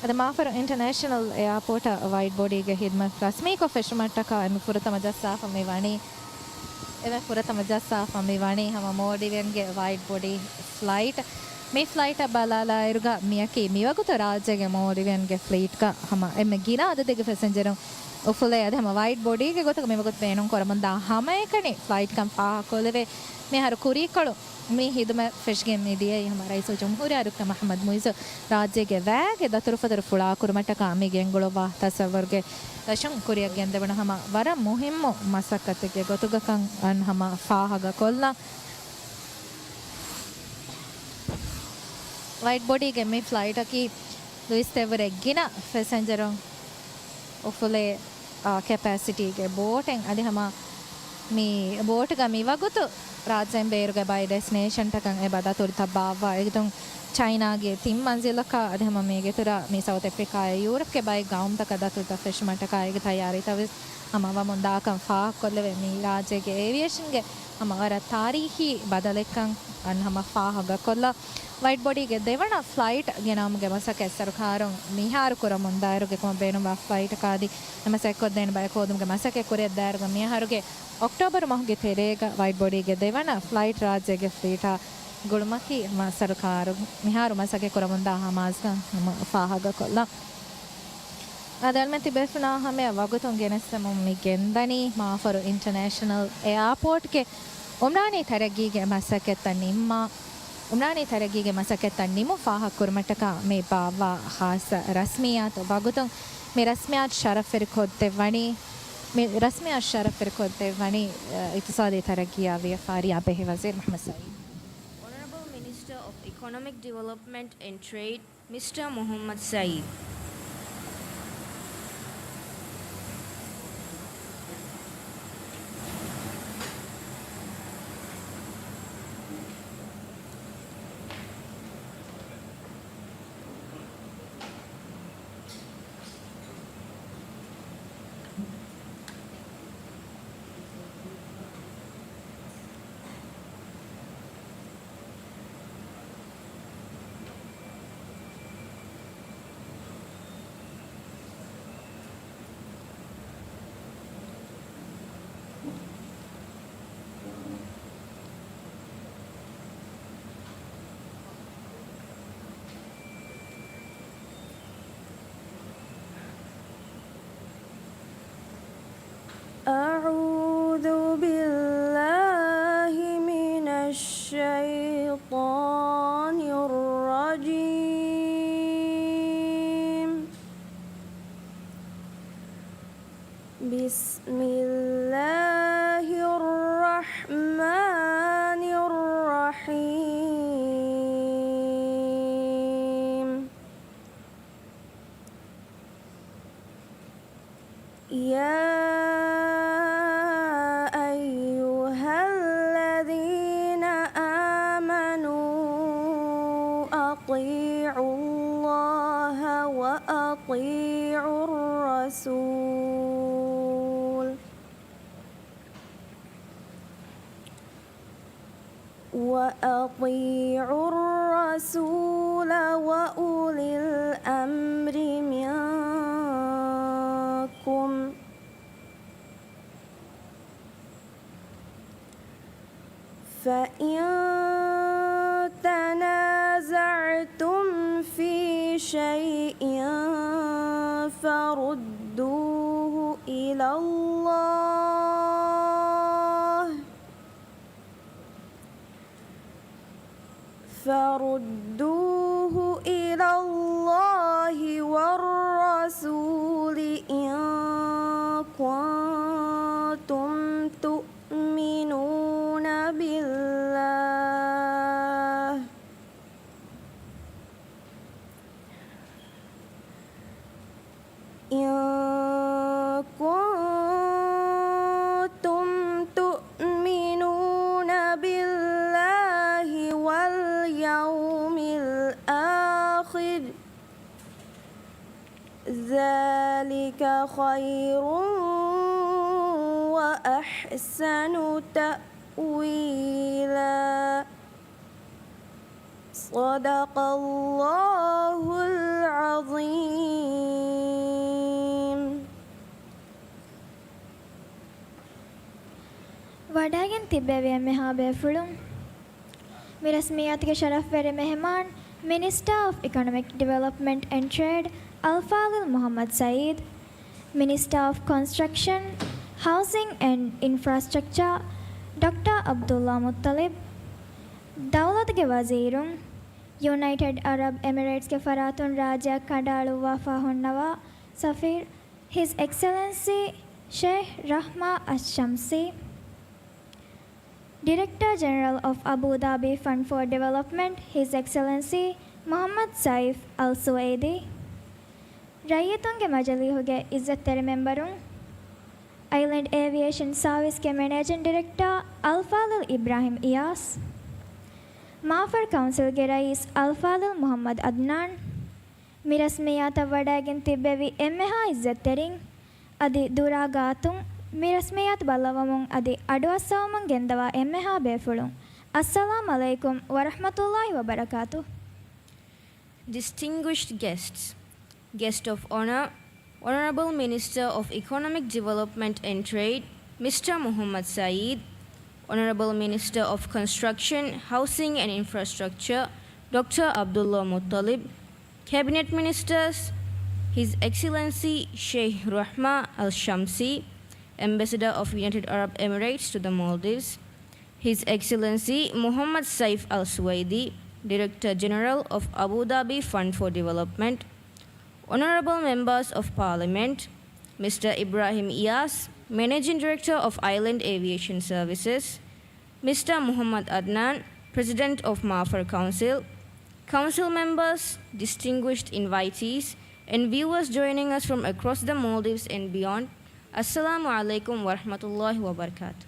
އަދި މާފަރު އިންޓަރނޭޝަނަލް އެއާޕޯޓަށް ވައިޑް ބޮޑީގެ ހިދުމަތް ރަސްމީކޮށް ފެށުމަށްޓަކާ އެންމެ ފުރަތަމަ ޖައްސާފަ މި ވަނީ، އެންމެ ފުރަތަމަ ޖައްސާފަ މި ވަނީ ހަމަ މޯލްޑިވިއަންގެ ވައިޑް ބޮޑީ ފްލައިޓް. މި ފްލައިޓަށް ބަލާލާއިރުގަ މިއަކީ މިވަގުތު ރާއްޖޭގެ މޯލްޑިވިއަންގެ ފްލީޓްގަ ހަމަ އެންމެ ގިނަ އަދަދެއްގެ ފެސެންޖަރުން އުފުލޭ. އަދި ހަމަ ވައިޑް ބޮޑީގެ ގޮތުގަ މިވަގުތު ބޭނުން ކުރަމުންދާ ހަމައެކަނި ފްލައިޓްކަން ފާހަގަކޮށްލެވޭ. މިހާރު ކުރީކޮޅު މި ހިދުމަތް ފެށިގެން މި ދިޔައީ ހަމަ ރައީސުލްޖުމްހޫރިއްޔާ ޑޮކްޓަރ މުޙައްމަދު މުޢިއްޒު ރާއްޖޭގެ ވައިގެ ދަތުރުފަތުރު ފުޅާކުރުމަށްޓަކާ މި ގެންގުޅުއްވާ ތަސައްވަރުގެ ދަށުން ކުރިއަށް ގެންދެވުނު ހަމަ ވަރަށް މުހިއްމު މަސައްކަތެއްގެ ގޮތުގަކަން އަން ހަމަ ފާހަގަކޮށްލަން. ވައިޑް ބޮޑީގެ މި ފްލައިޓަކީ ލުއިސްތެއްވުރެ ގިނަ ފެސެންޖަރުން އުފުލޭ، އާ، ކެޕޭސިޓީގެ ބޯޓެއް. އަދި ހަމަ މި ބޯޓުގަ މިވަގުތު ރާއްޖޭން ބޭރުގެ ބައެއް ޑެސްޓިނޭޝަންތަކަށް އެބަ ދަތުރުތައް ބާއްވާ. އެގޮތުން ޗައިނާގެ ތިން މަންޒިލަކަށް އަދި ހަމަ މީގެ އިތުރަށް މި ސައުތް އެފްރިކާއާ ޔޫރަޕްގެ ބައެއް ގައުމުތަކަށް ދަތުރުތައް ފެށުމަށްޓަކާ އޭގެ ތައްޔާރީތައް ވެސް ހަމަ ވަމުން ދާކަން ފާހަގަކޮށްލެވޭ. މި ރާއްޖޭގެ އޭވިއޭޝަންގެ ހަމަ ވަރަށް ތާރީޚީ ބަދަލެއްކަން އަންހަމަ ފާހަގަކޮށްލާ، ވައިޑް ބޮޑީގެ ދެވަނަ ފްލައިޓް ގެނައުމުގެ މަސައްކަތް ސަރުކާރުން މިހާރު ކުރަމުންދާއިރު، އެކަމަށް ބޭނުންވާ ފްލައިޓަކާއި އެ މަސައްކަތްކޮށްދޭން ބައެއް ހޯދުމުގެ މަސައްކަތް ކުރިއަށްދާއިރުގަ މިއަހަރުގެ އޮކްޓޯބަރު މަހުގެ ތެރޭގަ ވައިޑް ބޮޑީގެ ދެވަނަ ފްލައިޓް ރާއްޖޭގެ ފްލީޓާ ގުޅުމަކީ ހަމަ ސަރުކާރު މިހާރު މަސައްކަތް ކުރަމުންދާ ހަމަ އަޒްގަ ހަމަ ފާހަގަކޮށްލާ. އާދެ، އަޅުމެން ތިބޭފުޅުންނާ ހަމަޔަށް ވަގުތުން ގެނެސްދެމުން މި ގެންދަނީ މާފަރު އިންޓަރނޭޝަނަލް އެއާޕޯޓްގެ އުމްރާނީ ތަރައްގީގެ މަސައްކަތްތައް ނިންމާ، އުމްރާނީ ތަރައްގީގެ މަސައްކަތްތައް ނިމުން ފާހަގަކުރުމަށްޓަކާ މި ބާއްވާ ޚާއްޞަ ރަސްމިއްޔާތު ވަގުތުން. މި ރަސްމިއްޔާތު ޝަރަފްވެރިކޮށްދެއްވަނީ، މި ރަސްމިއްޔާތު ޝަރަފްވެރިކޮށްދެއްވަނީ، އަ، އިޤްތިޞާދީ ތަރައްގީއާ ވިޔަފާރިއާ ބެހޭ ވަޒީރު މުޙައްމަދު ސަޢީދު. Honorable Minister of Economic Development and Trade, Mister Muhammad Saeed. أعوذ بالله من الشيطان الرجيم. بسم الله الرحمن الرحيم. يا أيها الذين آمنوا أطيعوا الله وأطيعوا الرسول. وأطيعوا الرسول وأولي الأمر منكم، فإن تنازعتم في شيء فردوه إلى الله فردوه إلى الله والرسول إن كنتم تؤمنون بالله إن كنتم تؤمنون بالله واليوم الآخر، ذلك خير وأحسن تأويلا. صدق الله العظيم. ވަޑައިގެން ތިއްބެވި އެންމެހާ ބޭފުޅުން، މި ރަސްމިއްޔާތުގެ ޝަރަފްވެރި މެހެމާން، މިނިސްޓާ އޮފް އިކޮނޮމިކް ޑިވެލޮޕްމަންޓް އެންޑް ޓްރޭޑް، އަލްފާޟިލް މުޙައްމަދު ސަޢީދު، މިނިސްޓާ އޮފް ކޮންސްޓްރަކްޝަން، ހައުސިން އެންޑް އިންފްރާސްޓްރަކްޗާ، ޑޮކްޓަރ ޢަބްދުﷲ މުއްޠަލިބް، ދައުލަތުގެ ވަޒީރުން، ޔުނައިޓެޑް ޢަރަބް އެމިރޭޓްސްގެ ފަރާތުން ރާއްޖެއަށް ކަނޑައަޅުއްވާފަ ހުންނަވާ ސަފީރު، ހިޒް އެކްސެލެންސީ ޝޭޚް ރަޙްމާ އައްޝަމްސީ، ޑިރެކްޓަރ ޖެނެރަލް އޮފް އަބޫ ދާބީ ފަންޑް ފޯ ޑިވެލޮޕްމަންޓް، ހިޒް އެކްސެލެންސީ މުޙައްމަދު ސައިފް އަލް ސުވައިދީ، ރައްޔިތުންގެ މަޖިލީހުގެ އިއްޒަތްތެރި މެމްބަރުން، އައިލެންޑް އޭވިއޭޝަން ސާވިސްގެ މެނޭޖިން ޑިރެކްޓަރ އަލްފާޟިލް އިބްރާހިމް އިޔާސް، މާފަރު ކައުންސިލްގެ ރައީސް އަލްފާޟިލް މުޙައްމަދު އަދްނާން، މި ރަސްމިއްޔާތަށް ވަޑައިގެން ތިއްބެވި އެންމެހާ އިއްޒަތްތެރިން، އަދި ދުރާ ގާތުން މި ރަސްމިއްޔާތު ބައްލަވަމުން އަދި އަޑުއައްސަވަމުން ގެންދަވާ އެންމެހާ ބޭފުޅުން، އައްސަލާމް ޢަލައިކުމް ވަރަޙްމަތުﷲި ވަބަރަކާތު. Distinguished guests, Guest of Honor, Honorable Minister of Economic Development and Trade, Mister Muhammad Saeed, Honorable Minister of Construction, Housing and Infrastructure, Doctor Abdullah Muttalib, Cabinet Ministers, His Excellency Sheikh Rahma Al Shamsi, Ambassador of United Arab Emirates to the Maldives, His Excellency Muhammad Saif Al Suwaidi, Director General of Abu Dhabi Fund for Development, Honorable Members of Parliament, Mister Ibrahim Iyas, Managing Director of Island Aviation Services, Mister Muhammad Adnan, President of Mafar Council, Council members, distinguished invitees, and viewers joining us from across the Maldives and beyond, Assalamu alaikum wa rahmatullahi wa barakatuh.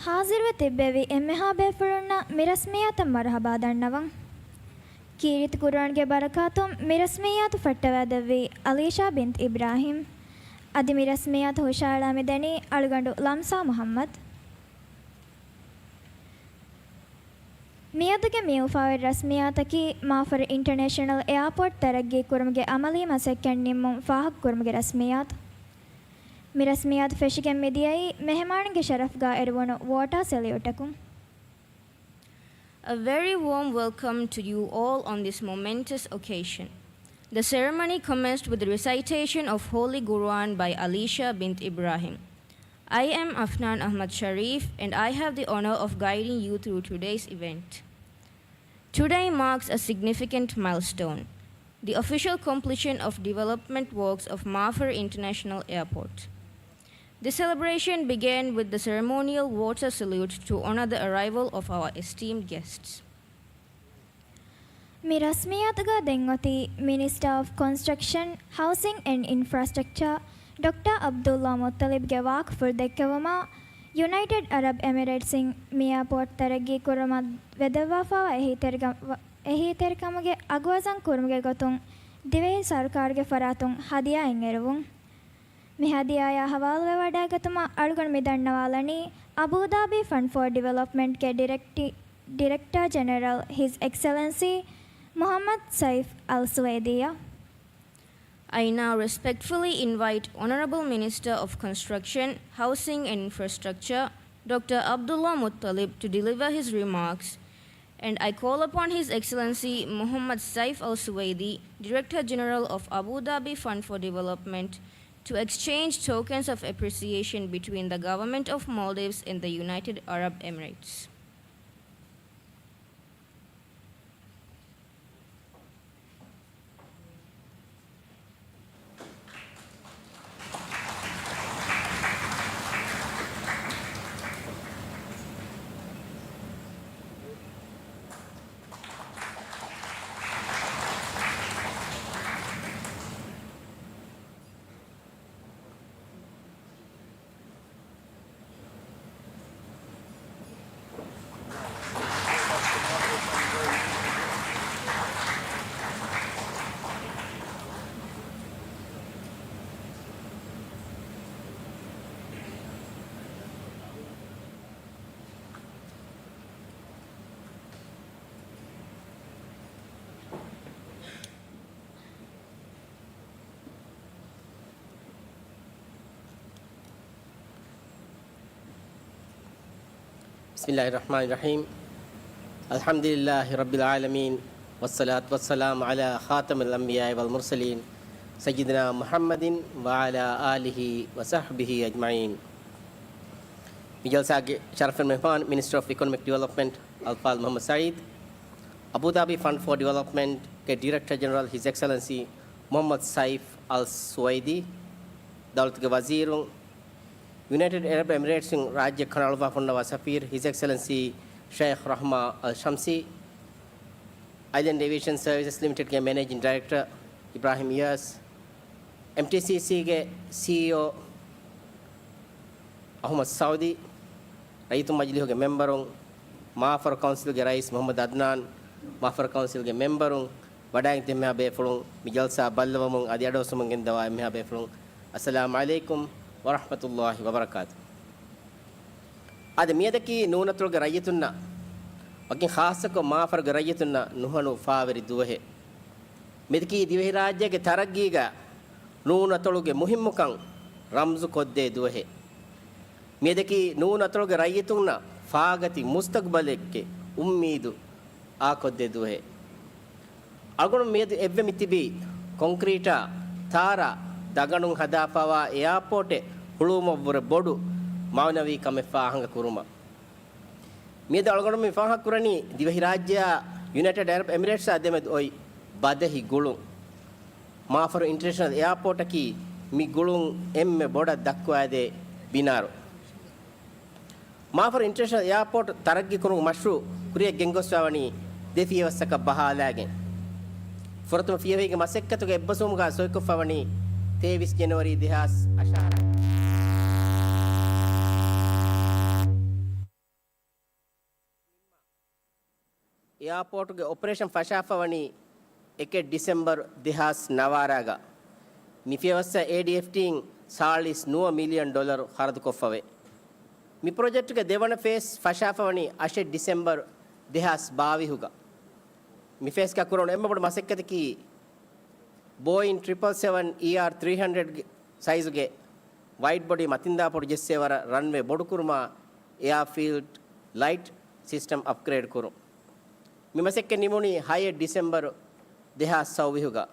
ހާޒިރުވެ ތިއްބެވި އެންމެހާ ބޭފުޅުންނަށް މި ރަސްމިއްޔާތަށް މަރުޙަބާ ދަންނަވަން. ކީރިތި ޤުރުއާންގެ ބަރަކާތުން މި ރަސްމިއްޔާތު ފައްޓަވައިދެއްވީ އަލީޝާ ބިންތު އިބްރާހިމް. އަދި މި ރަސްމިއްޔާތު ހުށައަޅާ މިދަނީ އަޅުގަނޑު ލަމްސާ މުޙައްމަދު. މިއަދުގެ މި އުފާވެރި ރަސްމިއްޔާތަކީ މާފަރު އިންޓަރނޭޝަނަލް އެއާޕޯޓް ތަރައްގީ ކުރުމުގެ އަމަލީ މަސައްކަތް ނިންމުން ފާހަގަކުރުމުގެ ރަސްމިއްޔާތު. މި ރަސްމިއްޔާތު ފެށިގެން މިދިޔައީ މެހެމާނުންގެ ޝަރަފްގަ އެރުވުނު ވޯޓާ ސެލިއުޓަކުން. A very warm welcome to you all on this momentous occasion. The ceremony commenced with the recitation of Holy Quran by Alisha bint Ibrahim. I am Afnan Ahmad Sharif, and I have the honor of guiding you through today's event. Today marks a significant milestone, the official completion of development works of Mafar International Airport. This celebration began with the ceremonial water salute to honor the arrival of our esteemed guests. މި ރަސްމިއްޔާތުގަ ދެން އޮތީ މިނިސްޓަރ އޮފް ކޮންސްޓްރަކްޝަން، ހައުސިން އެންޑް އިންފްރާސްޓްރަކްޗާ ޑޮކްޓަރ އަބްދުﷲ މުއްޠަލިބްގެ ވާހަކަފުޅު ދެއްކެވުމާ، ޔުނައިޓެޑް އަރަބް އެމިރޭޓްސްއިން މި އެއާޕޯޓް ތަރައްގީ ކުރުމަށް ވެދެއްވާފައިވާ އެހީތެރިކަ-، އެހީތެރިކަމުގެ އަގުވަޒަން ކުރުމުގެ ގޮތުން ދިވެހި ސަރުކާރުގެ ފަރާތުން ހަދިޔާއެއް އެރުވުން. މި ހަދިޔާޔާ ހަވާލުވެވަޑައިގަތުމަށް އަޅުގަނޑު މި ދަންނަވާލަނީ އަބޫދާބީ ފަންޑް ފޯ ޑިވެލޮޕްމަންޓްގެ ޑިރެކްޓި-، ޑިރެކްޓަރ ޖެނެރަލް ހިޒް އެކްސެލެންސީ މުޙައްމަދު ސައިފް އަލް ސުވައިދީއަށް. I now respectfully invite Honorable Minister of Construction, Housing and Infrastructure, Doctor Abdullah Muttalib to deliver his remarks, and I call upon His Excellency Muhammad Saif Al Suwaidi, Director General of Abu Dhabi Fund for Development, to exchange tokens of appreciation between the Government of Maldives and the United Arab Emirates. بسم الله الرحمن الرحيم. الحمد لله رب العالمين، والصلاة والسلام على خاتم الأنبياء والمرسلين، سيدنا محمد وعلى آله وصحبه أجمعين. މި ޖަލްސާގެ ޝަރަފުވެރި މެހްމާން، މިނިސްޓަރ އޮފް އިކޮނޮމިކް ޑިވެލޮޕްމަންޓް އަލްފާޟިލް މުޙައްމަދު ސަޢީދު، އަބޫދާބީ ފަންޑް ފޯ ޑިވެލޮޕްމަންޓްގެ ޑިރެކްޓަރ ޖެނެރަލް ހިޒް އެކްސެލެންސީ މުޙައްމަދު ސައިފް އަލް ސުވައިދީ، ދައުލަތުގެ ވަޒީރުން، ޔުނައިޓެޑް އަރަބް އެމިރޭޓްސްއިން ރާއްޖެ ކަނޑައަޅުއްވާފަ ހުންނަވާ ސަފީރު ހިޒް އެކްސެލެންސީ ޝައިޚް ރަޙްމާ އަލް ޝަމްސީ، އައިލެންޑް އޭވިއޭޝަން ސަރވިސަސް ލިމިޓެޑްގެ މެނޭޖިން ޑިރެކްޓަރ އިބްރާހިމް އިޔާސް، އެމްޓީސީސީގެ ސީއީއޯ އަޙްމަދު ސަޢުދީ، ރައްޔިތުން މަޖިލީހުގެ މެމްބަރުން، މާފަރު ކައުންސިލްގެ ރައީސް މުޙައްމަދު އަދްނާން، މާފަރު ކައުންސިލްގެ މެމްބަރުން، ވަޑައިގެން އެންމެހާ ބޭފުޅުން މި ޖަލްސާ ބައްލަވަމުން އަދި އަޑުއައްސަމުން ގެންދަވާ އެންމެހާ ބޭފުޅުން، އައްސަލާމް ޢަލައިކުމް ވަރަޙްމަތުﷲ ވަބަރަކާތު. އަދި މިއަދަކީ ނޫނަތޮޅުގެ ރައްޔިތުންނަށް، ވަކިން ޚާއްޞަކޮށް މާފަރުގެ ރައްޔިތުންނަށް ނުހަނު ފާވެރި ދުވަހެއް. މިއަދަކީ ދިވެހިރާއްޖޭގެ ތަރައްގީގަ ނޫނަތޮޅުގެ މުހިއްމުކަން ރަމްޒު ކޮށްދޭ ދުވަހެއް. މިއަދަކީ ނޫނަތޮޅުގެ ރައްޔިތުންނަށް ފާގަތި މުސްތަޤްބަލެއްގެ އުއްމީދު އާކޮށްދޭ ދުވަހެއް. އަޅުގަނޑު މިއަދު އެއްވެ މިތިބީ ކޮންކްރީޓާ، ތާރާ، ދަގަނޑުން ހަދާފަވާ އެއާޕޯޓެއް ހުޅުވުމަށްވުރެ ބޮޑު މާނަވީ ކަމެއް ފާހަގަ ކުރުމަށް. މިއަދު އަޅުގަނޑު މި ފާހަގަ ކުރަނީ ދިވެހިރާއްޖެއާ ޔުނައިޓެޑް އަރަބް އެމިރޭޓްސާ ދެމެދު އޮތް ބަދަހި ގުޅުން. މާފަރު އިންޓަރނޭޝަނަލް އެއާޕޯޓަކީ މި ގުޅުން އެންމެ ބޮޑަށް ދައްކުވާދޭ ބިނާރު. މާފަރު އިންޓަރނޭޝަނަލް އެއާޕޯޓް ތަރައްގީ ކުރުމުގެ މަޝްރޫއު ކުރިއަށް ގެންގޮސްފަވަނީ ދެ ފިޔަވައްސަކަށް ބަހާލާގެން. ފުރަތަމަ ފިޔަވަހީގެ މަސައްކަތުގެ އެއްބަސްވުމުގަ ސޮއިކޮށްފަވަނީ ތޭވީސް ޖެނުއަރީ ދެހާސް އަށާރަ. އެއާޕޯޓުގެ އޮޕަރޭޝަން ފަށާފަވަނީ އެކެއް ޑިސެމްބަރު ދެހާސް ނަވާރަގަ. މި ފިޔަވައްސަށް އޭޑީއެފްޓީން ސާޅީސް ނުވަ މިލިއަން ޑޮލަރު ޚަރަދުކޮށްފަވޭ. މި ޕްރޮޖެކްޓުގެ ދެވަނަ ފޭސް ފަށާފަވަނީ އަށެއް ޑިސެމްބަރު ދެހާސް ބާވީހުގަ. މި ފޭސްގަ ކުރަން އެންމެ ބޮޑު މަސައްކަތަކީ ބޯއިން ޓްރިޕަލް ސެވަން އީއާރް ތްރީ ހަންޑްރެޑް ސައިޒުގެ ވައިޑް ބޮޑީ މަތިންދާ ޕޮޓު ޖެއްސޭވަރަށް ރަންވޭ ބޮޑުކުރުމާ، އެއާ ފީލްޑް ލައިޓް ސިސްޓަމް އަޕްގްރޭޑް ކުރުން. މި މަސައްކަތް ނިމުނީ ހައެއް ޑިސެމްބަރު ދެހާސް ސައުވީހުގަ.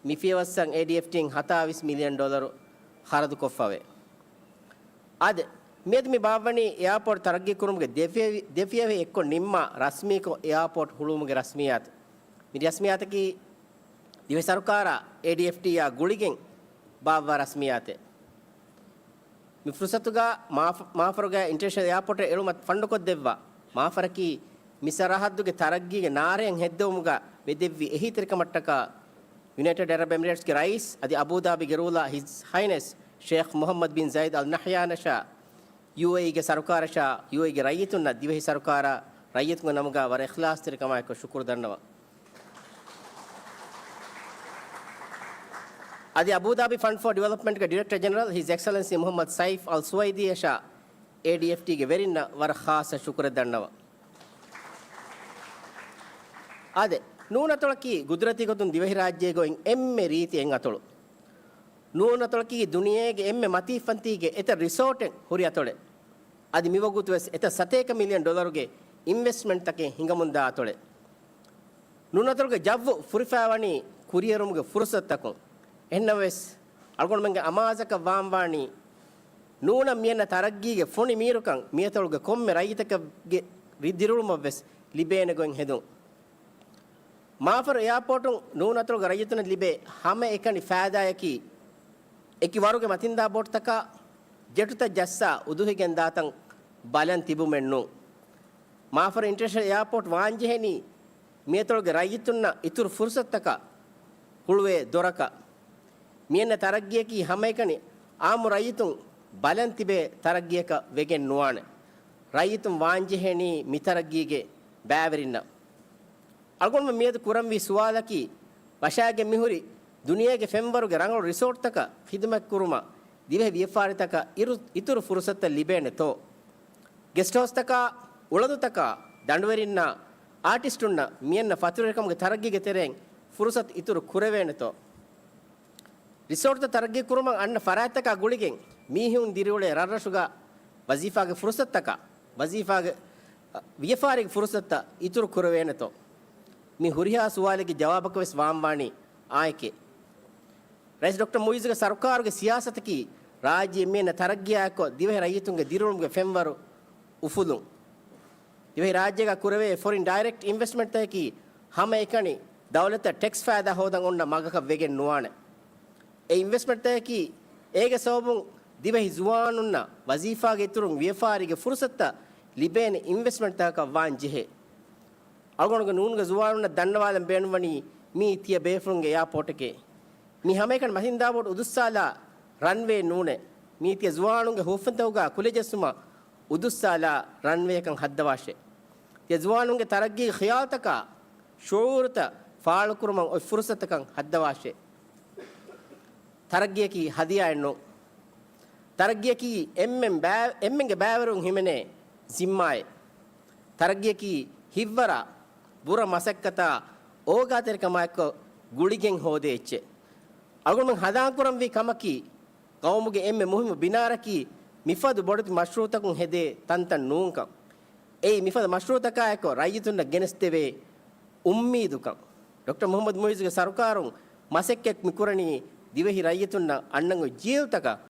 މި ފިޔަވައްސަށް އޭޑީއެފްޓީން ހަތާވީސް މިލިއަން ޑޮލަރު ޚަރަދުކޮށްފަވޭ. އާދެ، މިއަދު މި ބާއްވަނީ އެއާޕޯޓް ތަރައްގީ ކުރުމުގެ ދެ ފިޔަ-، ދެ ފިޔަވަހި އެއްކޮށް ނިންމާ ރަސްމީކޮށް އެއާޕޯޓް ހުޅުވުމުގެ ރަސްމިއްޔާތު. މި ރަސްމިއްޔާތަކީ ދިވެހި ސަރުކާރާ އޭޑީއެފްޓީއާ ގުޅިގެން ބާއްވާ ރަސްމިއްޔާތެއް. މި ފުރުސަތުގަ މާފަ-، މާފަރުގަ އިންޓަރނޭޝަނަލް އެއާޕޯޓެއް އެޅުމަށް ފަންޑުކޮށްދެއްވާ މާފަރަކީ މި ސަރަހައްދުގެ ތަރައްގީގެ ނާރެއަށް ހެއްދެވުމުގަ ވެދެއްވި އެހީތެރިކަމަށްޓަކާ ޔުނައިޓެޑް އަރަބް އެމިރޭޓްސްގެ ރައީސް އަދި އަބޫދާބީގެ ރޫލާ ހިޒް ހައިނެސް ޝޭޚް މުޙައްމަދު ބިން ޒައިދް އަލް ނަހްޔާނަށާ، ޔޫއޭއީގެ ސަރުކާރަށާ، ޔޫއޭއީގެ ރައްޔިތުންނަށް ދިވެހި ސަރުކާރާ ރައްޔިތުންގެ ނަމުގަ ވަރަށް އިޚްލާޞްތެރިކަމާއެކު ޝުކުރު ދަންނަވަން. އަދި އަބޫދާބީ ފަންޑް ފޯ ޑިވެލޮޕްމަންޓްގެ ޑިރެކްޓަރ ޖެނެރަލް ހިޒް އެކްސެލެންސީ މުޙައްމަދު ސައިފް އަލް ސުވައިދީއަށާ އޭޑީއެފްޓީގެ ވެރިންނަށް ވަރަށް ޚާއްޞަ ޝުކުރެއް ދަންނަވަން. އާދެ، ނޫނަތޮޅަކީ ގުދުރަތީ ގޮތުން ދިވެހިރާއްޖޭގަ އޮތް އެންމެ ރީތި އެއް އަތޮޅު. ނޫނަތޮޅަކީ ދުނިޔޭގެ އެންމެ މަތީފަންތީގެ އެތައް ރިސޯޓެއް ހުރި އަތޮޅެއް. އަދި މިވަގުތުވެސް އެތައް ސަތޭކަ މިލިއަން ޑޮލަރުގެ އިންވެސްޓްމަންޓްތަކެއް ހިނގަމުންދާ އަތޮޅެއް. ނޫނަތޮޅުގެ ޖައްވު ފުރިފައިވަނީ ކުރިއެރުމުގެ ފުރުސަތުތަކުން. އެހެންނަމަވެސް، އަޅުގަނޑުމެންގެ އަމާޒަކަށް ވާންވާނީ، ނޫނަށް މިއަންނަ ތަރައްގީގެ ފޮނި މީރުކަން މިއަތޮޅުގެ ކޮންމެ ރައްޔިތަކެއްގެ ރި-، ދިރިއުޅުމަށްވެސް ލިބޭނެ ގޮތް ހެދުން. މާފަރު އެއާޕޯޓުން ނޫނަތޮޅުގެ ރައްޔިތުންނަށް ލިބޭ ހަމައެކަނި ފައިދާއަކީ، އެކި ވަރުގެ މަތިންދާ ބޯޓުތަކާ، ޖެޓުތައް ޖައްސާ އުދުހިގެން ދާތަން ބަލަން ތިބުމެއް ނޫން. މާފަރު އިންޓަރނޭޝަނަލް އެއާޕޯޓް ވާންޖެހެނީ، މިއަތޮޅުގެ ރައްޔިތުންނަށް އިތުރު ފުރުސަތުތަކަށް ހުޅުވޭ ދޮރަކަށް. މިއަންނަ ތަރައްގީއަކީ ހަމައެކަނި އާއްމު ރައްޔިތުން ބަލަން ތިބޭ ތަރައްގީއަކަށް ވެގެން ނުވާނެ. ރައްޔިތުން ވާންޖެހޭނީ މި ތަރައްގީގެ ބައިވެރިންނަށް. އަޅުގަނޑުމެން މިއަދު ކުރަންވީ ސުވާލަކީ، ވަށާގެން މިހުރި ދުނިޔޭގެ ފެންވަރުގެ ރަނގަޅު ރިސޯޓްތަކަށް ޚިދުމަތްކުރުމަށް ދިވެހި ވިޔަފާރިތަކަށް އިރު-، އިތުރު ފުރުސަތުތައް ލިބޭނެތޯ؟ ގެސްޓްހައުސްތަކާ، އުޅަނދުތަކާ، ދަނޑުވެރިންނާ، އާޓިސްޓުންނަށް މިއަންނަ ފަތުރުވެރިކަމުގެ ތަރައްގީގެ ތެރެއިން ފުރުސަތު އިތުރު ކުރެވޭނެތޯ؟ ރިސޯޓްތައް ތަރައްގީ ކުރުމަށް އަންނަ ފަރާތްތަކާ ގުޅިގެން މީހުން ދިރިއުޅޭ ރަށްރަށުގަ ވަޒީފާގެ ފުރުސަތުތަކާ، ވަޒީފާގެ، އަ، ވިޔަފާރިގެ ފުރުސަތުތައް އިތުރު ކުރެވޭނެތޯ؟ މި ހުރިހާ ސުވާލެއްގެ ޖަވާބަކަށް ވެސް ވާންވާނީ އާއެކޭ. ރައީސް ޑޮކްޓަރ މުއިއްޒުގެ ސަރުކާރުގެ ސިޔާސަތަކީ ރާއްޖެ މިއަންނަ ތަރައްގީއާއެކު ދިވެހި ރައްޔިތުންގެ ދިރިއުޅުމުގެ ފެންވަރު އުފުލުން. ދިވެހި ރާއްޖޭގަ ކުރެވޭ ފޮރިން ޑައިރެކްޓް އިންވެސްޓްމަންޓްތަކަކީ ހަމައެކަނި ދައުލަތަށް ޓެކްސް ފައިދާ ހޯދަން އޮންނަ މަގަކަށް ވެގެން ނުވާނެ. އެ އިންވެސްޓްމަންޓްތަކަކީ އޭގެ ސަބަބުން ދިވެހި ޒުވާނުންނަށް ވަޒީފާގެ އިތުރުން ވިޔަފާރީގެ ފުރުސަތުތައް ލިބޭނެ އިންވެސްޓްމަންޓްތަކަކަށް ވާން ޖެހޭ. އަޅުގަނޑުގެ ނޫނުގެ ޒުވާނުންނަށް ދަންނަވާލަން ބޭނުންވަނީ މީ ތިޔަ ބޭފުޅުންގެ އެއާޕޯޓެކޭ. މި ހަމައެކަނި މަތިންދާބޯޓު އުދުއްސާލާ ރަންވޭ ނޫނޭ. މީ ތިޔަ ޒުވާނުންގެ ހުވަފެންތަކުގަ ކުލަޖެއްސުމަށް އުދުއްސާލާ ރަންވޭކަން ހައްދަވާށޭ. ތިޔަ ޒުވާނުންގެ ތަރައްގީގެ ޚިޔާލުތަކާ، ޝުޢޫރުތައް، ފާޅުކުރުމަށް އޮތް ފުރުސަތަކަށް ހައްދަވާށޭ. ތަރައްގީއަކީ ހަދިޔާއެއް ނޫން. ތަރައްގީއަކީ އެންމެން ބާ-، އެންމެންގެ ބައިވެރިވުން ހިމެނޭ ޒިންމާއެއް. ތަރައްގީއަކީ ހިތްވަރާ ބުރަ މަސައްކަތާ އޯގާތެރިކަމާއެކު ގުޅިގެން ހޯދޭ އެއްޗެއް. އަޅުގަނޑުމެން ހަނދާންކުރަންވީ ކަމަކީ، ޤައުމުގެ އެންމެ މުހިއްމު ބިނާރަކީ މިފަދަ ބޮޑެތި މަޝްރޫޢުތަކުން ހެދޭ ތަންތަން ނޫންކަން. އެއީ މިފަދަ މަޝްރޫޢުތަކާއެކު ރައްޔިތުންނަށް ގެނެސްދެވޭ އުއްމީދުކަން. ޑޮކްޓަރ މުޙައްމަދު މުޢިއްޒުގެ ސަރުކާރުން މަސައްކަތް މިކުރަނީ ދިވެހި ރައްޔިތުންނަށް އަންނަން އޮތް ޖީލްތަކަށް